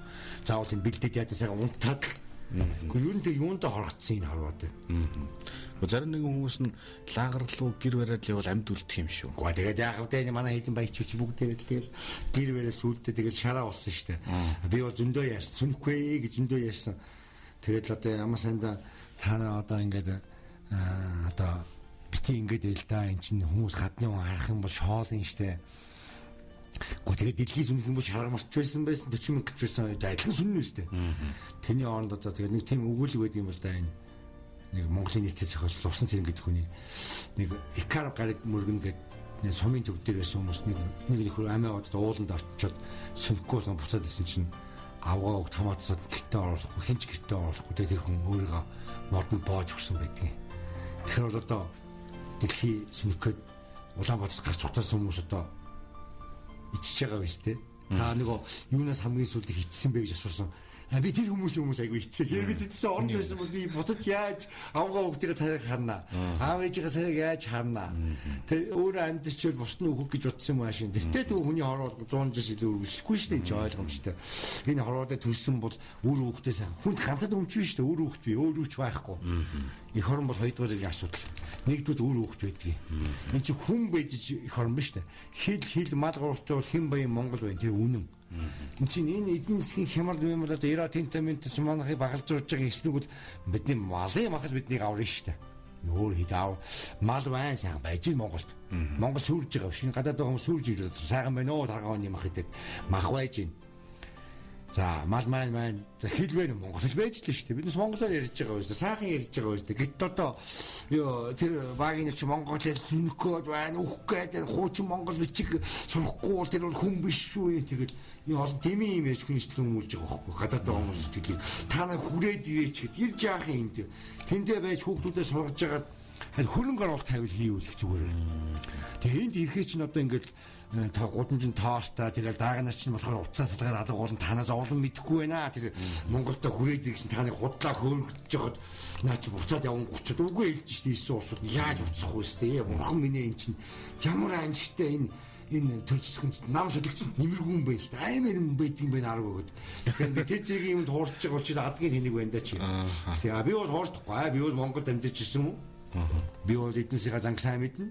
Заавал энэ бэлдээд яадаг сайхан унтаад л. Гэхдээ юу нэ юундаа хоргоцсон энэ хорвоод. Гэхдээ зарим нэгэн хүмүүс нь лагер руу гэр бариад л явал амьд үлдэх юм шүү. Гэхдээ тэгээд яах вэ? Манай хэдэн баячууч бүгдээ тэгэл гэр бариад сүулдэ тэгэл шараа болсон шүү дээ. Би бол зөндөө яасан. Сөнөхгүй гэж зөндөө яасан. Тэгээд л одоо ямар санда та нар одоо ингээд одоо бити ингээд байл да эн чинь хүмүүс гадны хүн харах юм бол шоолно штэ. Гэхдээ тэгээд дэлхийн сүнх юм бол шаргамарч байсан байсан 40 мянга гэж байсан адилхан сүннэ үстэй. Тэний оронд одоо тэгээд нэг тийм өгүүлэг байд юм бол да энэ нэг Монголын нийтэд зохиол Лувсан цэрэн гэдэг хүний нэг Икар гариг мөргөн гэдэг нэг сумын төв дээр байсан хүмүүс нэг нөхөр амиа одод ууланд очиод сүнхгүй болгон буцаад исэн чинь авгаа уг томаатсаад гэртээ оруулахгүй хинч гэртээ оруулахгүй тэгээд тэр хүн өөрийгөө модонд боож өгсөн байдгийг. Тэгэхээр бол одоо дэлхий сөнөх гээд Улаанбаатарт гарч утаасан хүмүүс одоо ичж байгаа биз дээ. Та нөгөө юунаас хамгийн сүүлд их ичсэн бэ гэж асуусан. Би тэр хүмүүсийн хүмүүс айгүй ичсэн. Би тийсэн оронд байсан бол би буцаж яаж авгаа хүүхдийнхээ царайг харна. Аав ээжийнхээ царайг яаж харна. Тэг өөрөө амьдчвал бусд нь өөхөх гэж бодсон юм аашин. Тэгтээ тэр хүний хороо 100 жил илүү үргэлжлэхгүй шүү дээ. Энэ ойлгомжтой. Энэ хороодоо төрсөн бол үр хүүхдээ сайн. Хүнд ганцад өмч биш шүү дээ. Үр хүүхд би өөр үуч байхгүй. Эх орон бол хоёрдугаар зэргийн асуудал. Нэгдүгээр үр хүүхд байдгийг. Энд чи хүн байж эх орон биш үү? Хил мал гуравтай бол хэн баян Монгол байна. Тэр үнэн. Энд чинь энэ эдийн засгийн хямрал юм бол одоо Эра Тентамент манайхыг багалзуулж байгаа эснэг бол бидний малын махал биднийг аварна шүү дээ. Өөр хэд аав мал байна сайхан байж ин Монголд. Монгол сүрж байгаа биш. Энэ гадаад байгаа хүмүүс сүрж ирээд сайхан байна уу таргааны мах гэдэг мах байж ин. За мал маань маань за хэл байна уу Монгол хэл байж л шүү дээ. Биднес монголоор ярьж байгаа үү? Сайхан ярьж байгаа үү? Гэт одоо ёо тэр багийн чи монгол хэл зүнэх гээд байна, үхэх гээд байна. Хуучин монгол бичиг сурахгүй бол тэр бол хүн биш шүү юм. Тэгэл энэ олон дэмий юм ярьж хүний сэтгэл өмүүлж байгаа байхгүй. Гадаад байгаа хүмүүс сэтгэлийг та нар хүрээд ирээч гэд ирж яах юм энд. Тэндээ байж хүүхдүүдээ сургаж байгаад харин хөрөнгө оруулалт тавил хийвэл зүгээр байна. Тэгээ энд ирэхээ чинь одоо ингээд та гудамжин тоостой тэгэл дааганаас чинь болохоор утсаа салгаар алга болон танаас олон мэдэхгүй байна. Тэр Монголд хүрээд ирсэн таныг худлаа хөөргөж жагаад наа чи буцаад яван гучаад үгүй хэлж шít ийсэн улсууд яаж буцах вэ сте. Бурхан минь энэ чинь ямар аимшигтай энэ төр зэсгэнд нам солигдсон нэмэргүй юм байна сте. Аймаар юм байд юм байна арга өгöd. Тэгэхээр би тэр зэргийн юмд хуурч байгаа бол чи адгийн тэнэг байна да чи. Би бол хуурдахгүй. Би бол Монголд амьдарч ирсэн юм уу? Би бол эднүсийнхаа занг сайн мэднэ.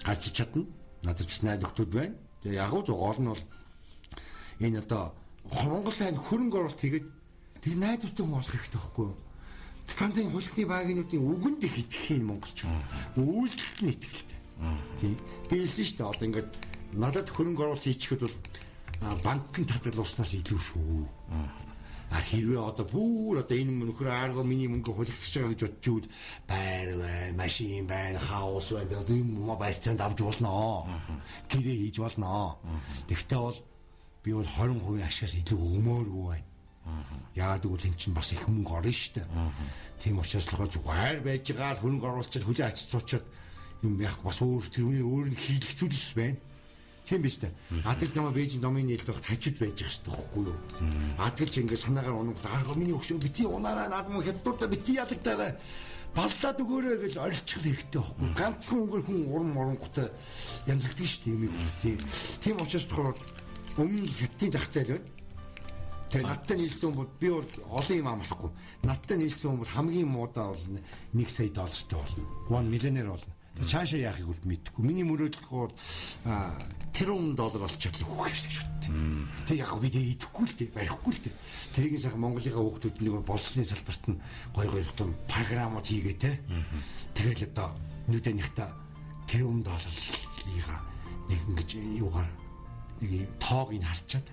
Гарч чадна. Надад ч найз нөхдүүд байна. Тэгээ яг уу гол нь бол энэ одоо Монгол тань хөрөнгө оруулалт хийгээд тэр найдвартай хүн болох хэрэгтэй байхгүй юу? Тантын хулигны багийнуудын үгэнд их итгэх юм монголчууд. Үйлдэлт нь итгэлтэй. Тийм. Би хэлсэн шүү дээ. Одоо ингээд надад хөрөнгө оруулалт хийчихэд бол банкын татварлууснаас илүү шүү. А хэрвээ одоо бүр одоо энэ нөхөр арга миний мөнгө хулигдаж байгаа гэж бодож ивэл байр байна, машин байна, хаус байна. Одоо юм байрцаанд авч болно. Гэрээ хийж болно. Тэгтээ бол би бол 20% ашигаас илүү өгмөөргүй байна. Яагаад гэвэл эн чинь бас их мөнгө орно шүү дээ. Тийм учраас болохоор зүгээр байж байгаа л хөрөнгө оруулчихад хүлээ ачиж суучаад юм яг бас өөр тэрний өөр нь хийлэх зүйлс байна. Тийм биз дээ. Адил намаа Бээжин домын нийлд байх тажид байж байгаа шүү дээ хөхгүй юу. Адилч ингээд санаагаар унангууд арга миний өгшөө бити унаараа над мөн хятадуудаа бити ядагдаарай. Балдаад өгөөрэй гэж орилчих хэрэгтэй байхгүй. Ганцхан өнгөр хүн урам оронготой янзлдаг шүү дээ юм тийм. Тийм учраас болохоор өмнө хятадын зах зээл байна. Тэгээ надтай нийлсэн хүн бол би бол олон юм амлахгүй. Надтай нийлсэн хүн бол хамгийн муудаа бол 1 сая доллартай болно. 1 миллионер болно. Цаашаа яахыг бол мэдэхгүй. Миний мөрөөдөл бол тэрбум доллар олчихлоо хөөх гэж боддог. Тэг яг би тэг идэхгүй л дээ, барихгүй л дээ. Тэрийг сайхан Монголынхаа хүүхдүүд нэг боловсролын салбарт нь гой гой том програмууд хийгээ те. Тэгэл одоо нүдэ нэгта тэрбум долларыгаа нэг ингэж юугаар нэг юм тоог нь харчаад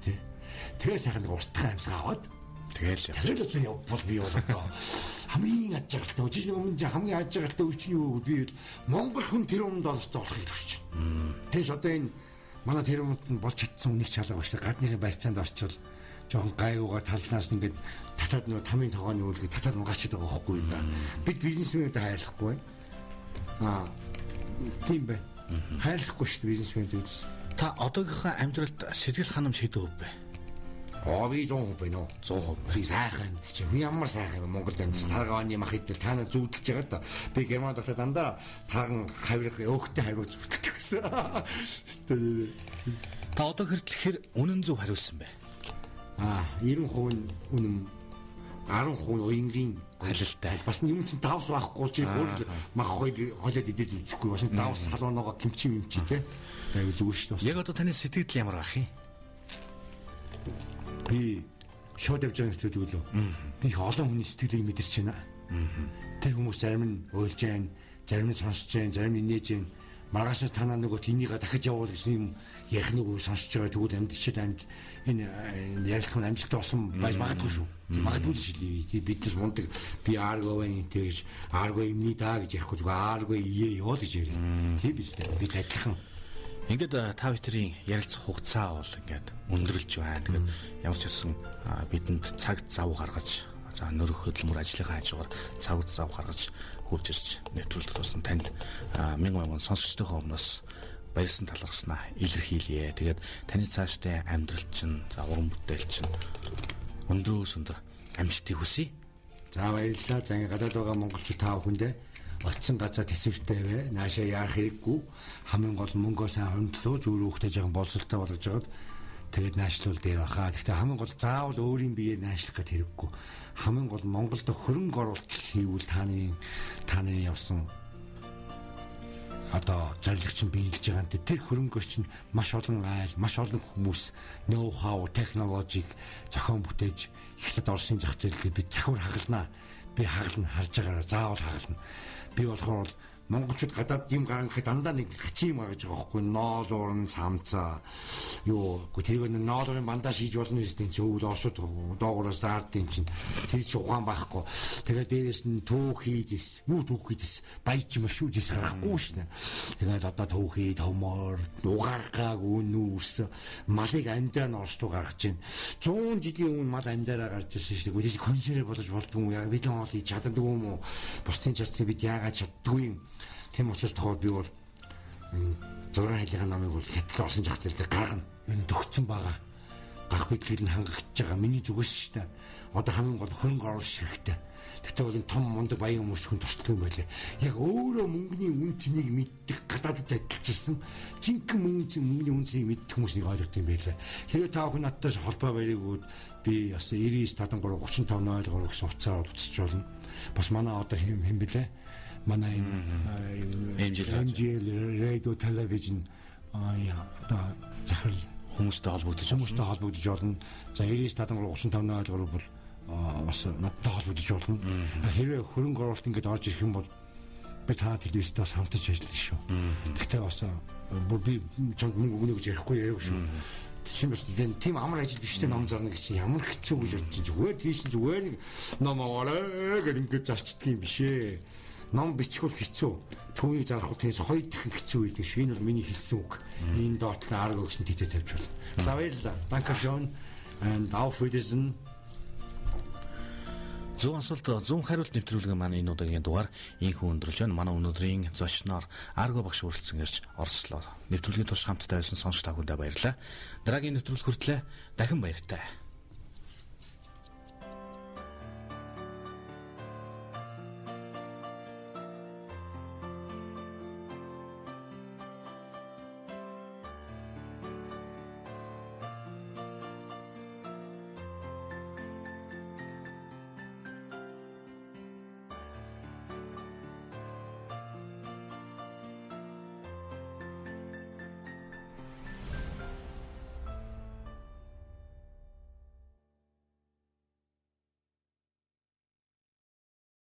тий. Тэгээ сайхан нэг уртхан амьсгаа аваад тэгэл тэгэл одоо явбал би бол одоо хамгийн аж аргалтай жишээ нь өмнө хамгийн аж аргалтай үе чинь юу би бол Монгол хүн тэрбум доллартай болохыг хүсэж байна. Тэгээс одоо энэ манай тэрбумд нь болж чадсан үнийг чалга биш гадныхын барьцаанд орчвол жоохон гайгуугаар талнаас ингээд татаад нөгөө тамийн тогооны үлгээ татаад нугаачаад байгаа байхгүй юу да. Бид бизнесмэнүүдэд хайрлахгүй байна. Аа тийм бай. Хайрлахгүй шүү дээ бизнесмэнүүд. Та одоогийнхаа амьдралд сэтгэл ханамж хэдэн хөв бэ? Аа, би 100% байна уу? 100%. Би сайхан амьдч. Хүн ямар сайхан юм Монголд амьдч. Таргааны мах идэл та нар зүүдэлж байгаа да. Би Германд байхдаа дандаа тарган хавирга, өөхтэй хавирга зүүдэлдэг байсан. Өстой. Та одоо хүртэл хэр үнэн зөв хариулсан бэ? Аа, 90% нь үнэн, 10% нь уянгийн халилтай. Бас юм чинь давс байхгүй чи бүр мах хойд холиод идээд үзэхгүй. Бас давс халуунгаа кимчи мимчи те. Айгу зүгээр шүү дээ. Яг одоо таны сэтгэл ямар ах юм? Би шууд явж байгаа нөтөд үлээ. Би их олон хүний сэтгэлийг мэдэрч байна. Тэр хүмүүс зарим нь уйлж байна, зарим нь сонсож байна, зарим нь инээж байна. Маргааш танаа нөгөө энийгээ дахиж явуул гэсэн юм ярих нэг үг сонсож байгаа. Тэгвэл амьдчихэд амьд энэ ярилцлага нь амжилттай болсон байж магадгүй шүү. Магадгүй л шилээ. Биднес мундаг би арго байна гэж арго юмний даа гэж ярихгүй зүгээр арго ие ёо гэж яриа. Тийм биз дээ. Бид адилхан. Ингээд та бүхэн ярилцах хугацаа бол ингээд өндөрлж байна. Тэгээд ямар ч гэсэн бидэнд цаг зав гаргаж, за нөрөх хөдөлмөр ажлынхаа хажуугаар цаг зав гаргаж хурж ирж нэвтрүүлэлт болсон танд мянган мянган сонсогчдын өмнөөс баярсан талархснаа илэрхийлье. Тэгээд таны цаашдын амьдрал чинь, за уран бүтээл чинь өндрөөс өндөр амжилтыг хүсье. За, баярлалаа. За, ингээд гадаад байгаа монголчууд та бүхэндээ очсон газар тэсвэртэй бай. Наашаа яарах хэрэггүй. Хамгийн гол мөнгөө сайн хөндлөө зүгээр хүүхдээ жоохон боловсролтой болгож жагаад тэгээд наашлуул дээр баха. Гэхдээ хамгийн гол заавал өөрийн биеэр наашлах гэт хэрэггүй. Хамгийн гол Монголд хөрөнгө оруулалт хийвэл та нарын явсан одоо зорилго чинь биелж байгаа юм. Тэр хөрөнгөөр чинь маш олон айл, маш олон хүмүүс ноу хау, технологиг зохион бүтээж Хятад Оросын зах зээлд би цахиур хагалнаа. Би хагална, харж байгаараа заавал хагална. Би болохоор монголчууд гадаад юм гаргахад дандаа нэг хачин юм гаргаж байгаа байхгүй, ноол уурн цамцаа юу үгүй тэрийг ноол уурын бандаж хийж болно үстэй чи өвөл оршууд доогуураас даард юм чинь тэр чи ухаан байхгүй. Тэгээд дээрээс нь түүх хийжс юу түүх хийжс баяж юм шүү жис гаргахгүй шүү дээ. Тэгээд одоо түүхий томор угаагаагүй нүүрс малыг амьдаа нь орш руу гаргаж байна. 100 жилийн өмнө мал амьдаараа гарч ирсэн шүү дээ. Үгүй консерв болгож болдгүй юм. Яг бид хоол хийж чаддаггүй юм уу? Бусдын чадсан бид яагаад чаддгүй юм? Тийм учраас тухай би бол 6 хайлын номыг бол Хятад Оросын зах зээл дээр гаргана. Энэ төгцсөн байгаа. Гах бидлэл нь хангагдж байгаа. Миний зүгээс шүү дээ. Одоо хамгийн гол хөрөнгө оруулах хэрэгтэй. Тэгтээ бол энэ том мундаг баян хүмүүс хүн тусдаг юм байлээ. Яг өөрөө мөнгөний үн цэнийг мэддэг гадаадд ажиллаж ирсэн. Жинхэнэ мөнгөний үн цэнийг мэддэг хүмүүс нэг ойлгох юм байлээ. Хэрвээ та бүхэн надтай холбоо баригууд би бас 99 73 35 03 гэсэн утсаар утасч болно. Бас манай одоо хэм бэлээ. Манай энэ MGL radio television одоо захирал хүмүүстэй холбогдож болно. За 99 73 35 03 бол бас надтай холбогдож болно. Хэрвээ хөрөнгө оруулалт ингээд орж ирэх юм бол би та телевизтэй бас хамтарч ажиллана шүү. Гэхдээ бас бүр би чамд мөнгө өгнө гэж ярихгүй яриаг шүү. Чинь бас тийм амар ажил биш дээ, ном зарна гэж чинь ямар хэцүү гэж бодож чинь зүгээр тийш зүгээр нэг ном аваарэ гэж ингээд зарчдаг юм биш ээ. Ном бичих бол хэцүү. Түүнийг зарах бол тийс хоёр дахин хэцүү байдаг шүү. Энэ бол миний хэлсэн үг. Энэ доотлон арга өгсөн тэдэ тавьж болно. За, баярлалаа. Danke schön and auf Wiedersehen. 100 асуулт 100 хариулт нэвтрүүлэг маань энэ удаагийн дугаар инхүү өндөрлж байна. Манай өнөөдрийн зочноор Арго багш хүрэлцэн ирж оролцлоо. Нэвтрүүлгийн турш хамтдаа байсан сонсогч та бүхэндээ баярлалаа. Дараагийн нэвтрүүлэг хүртлээ дахин баяртай.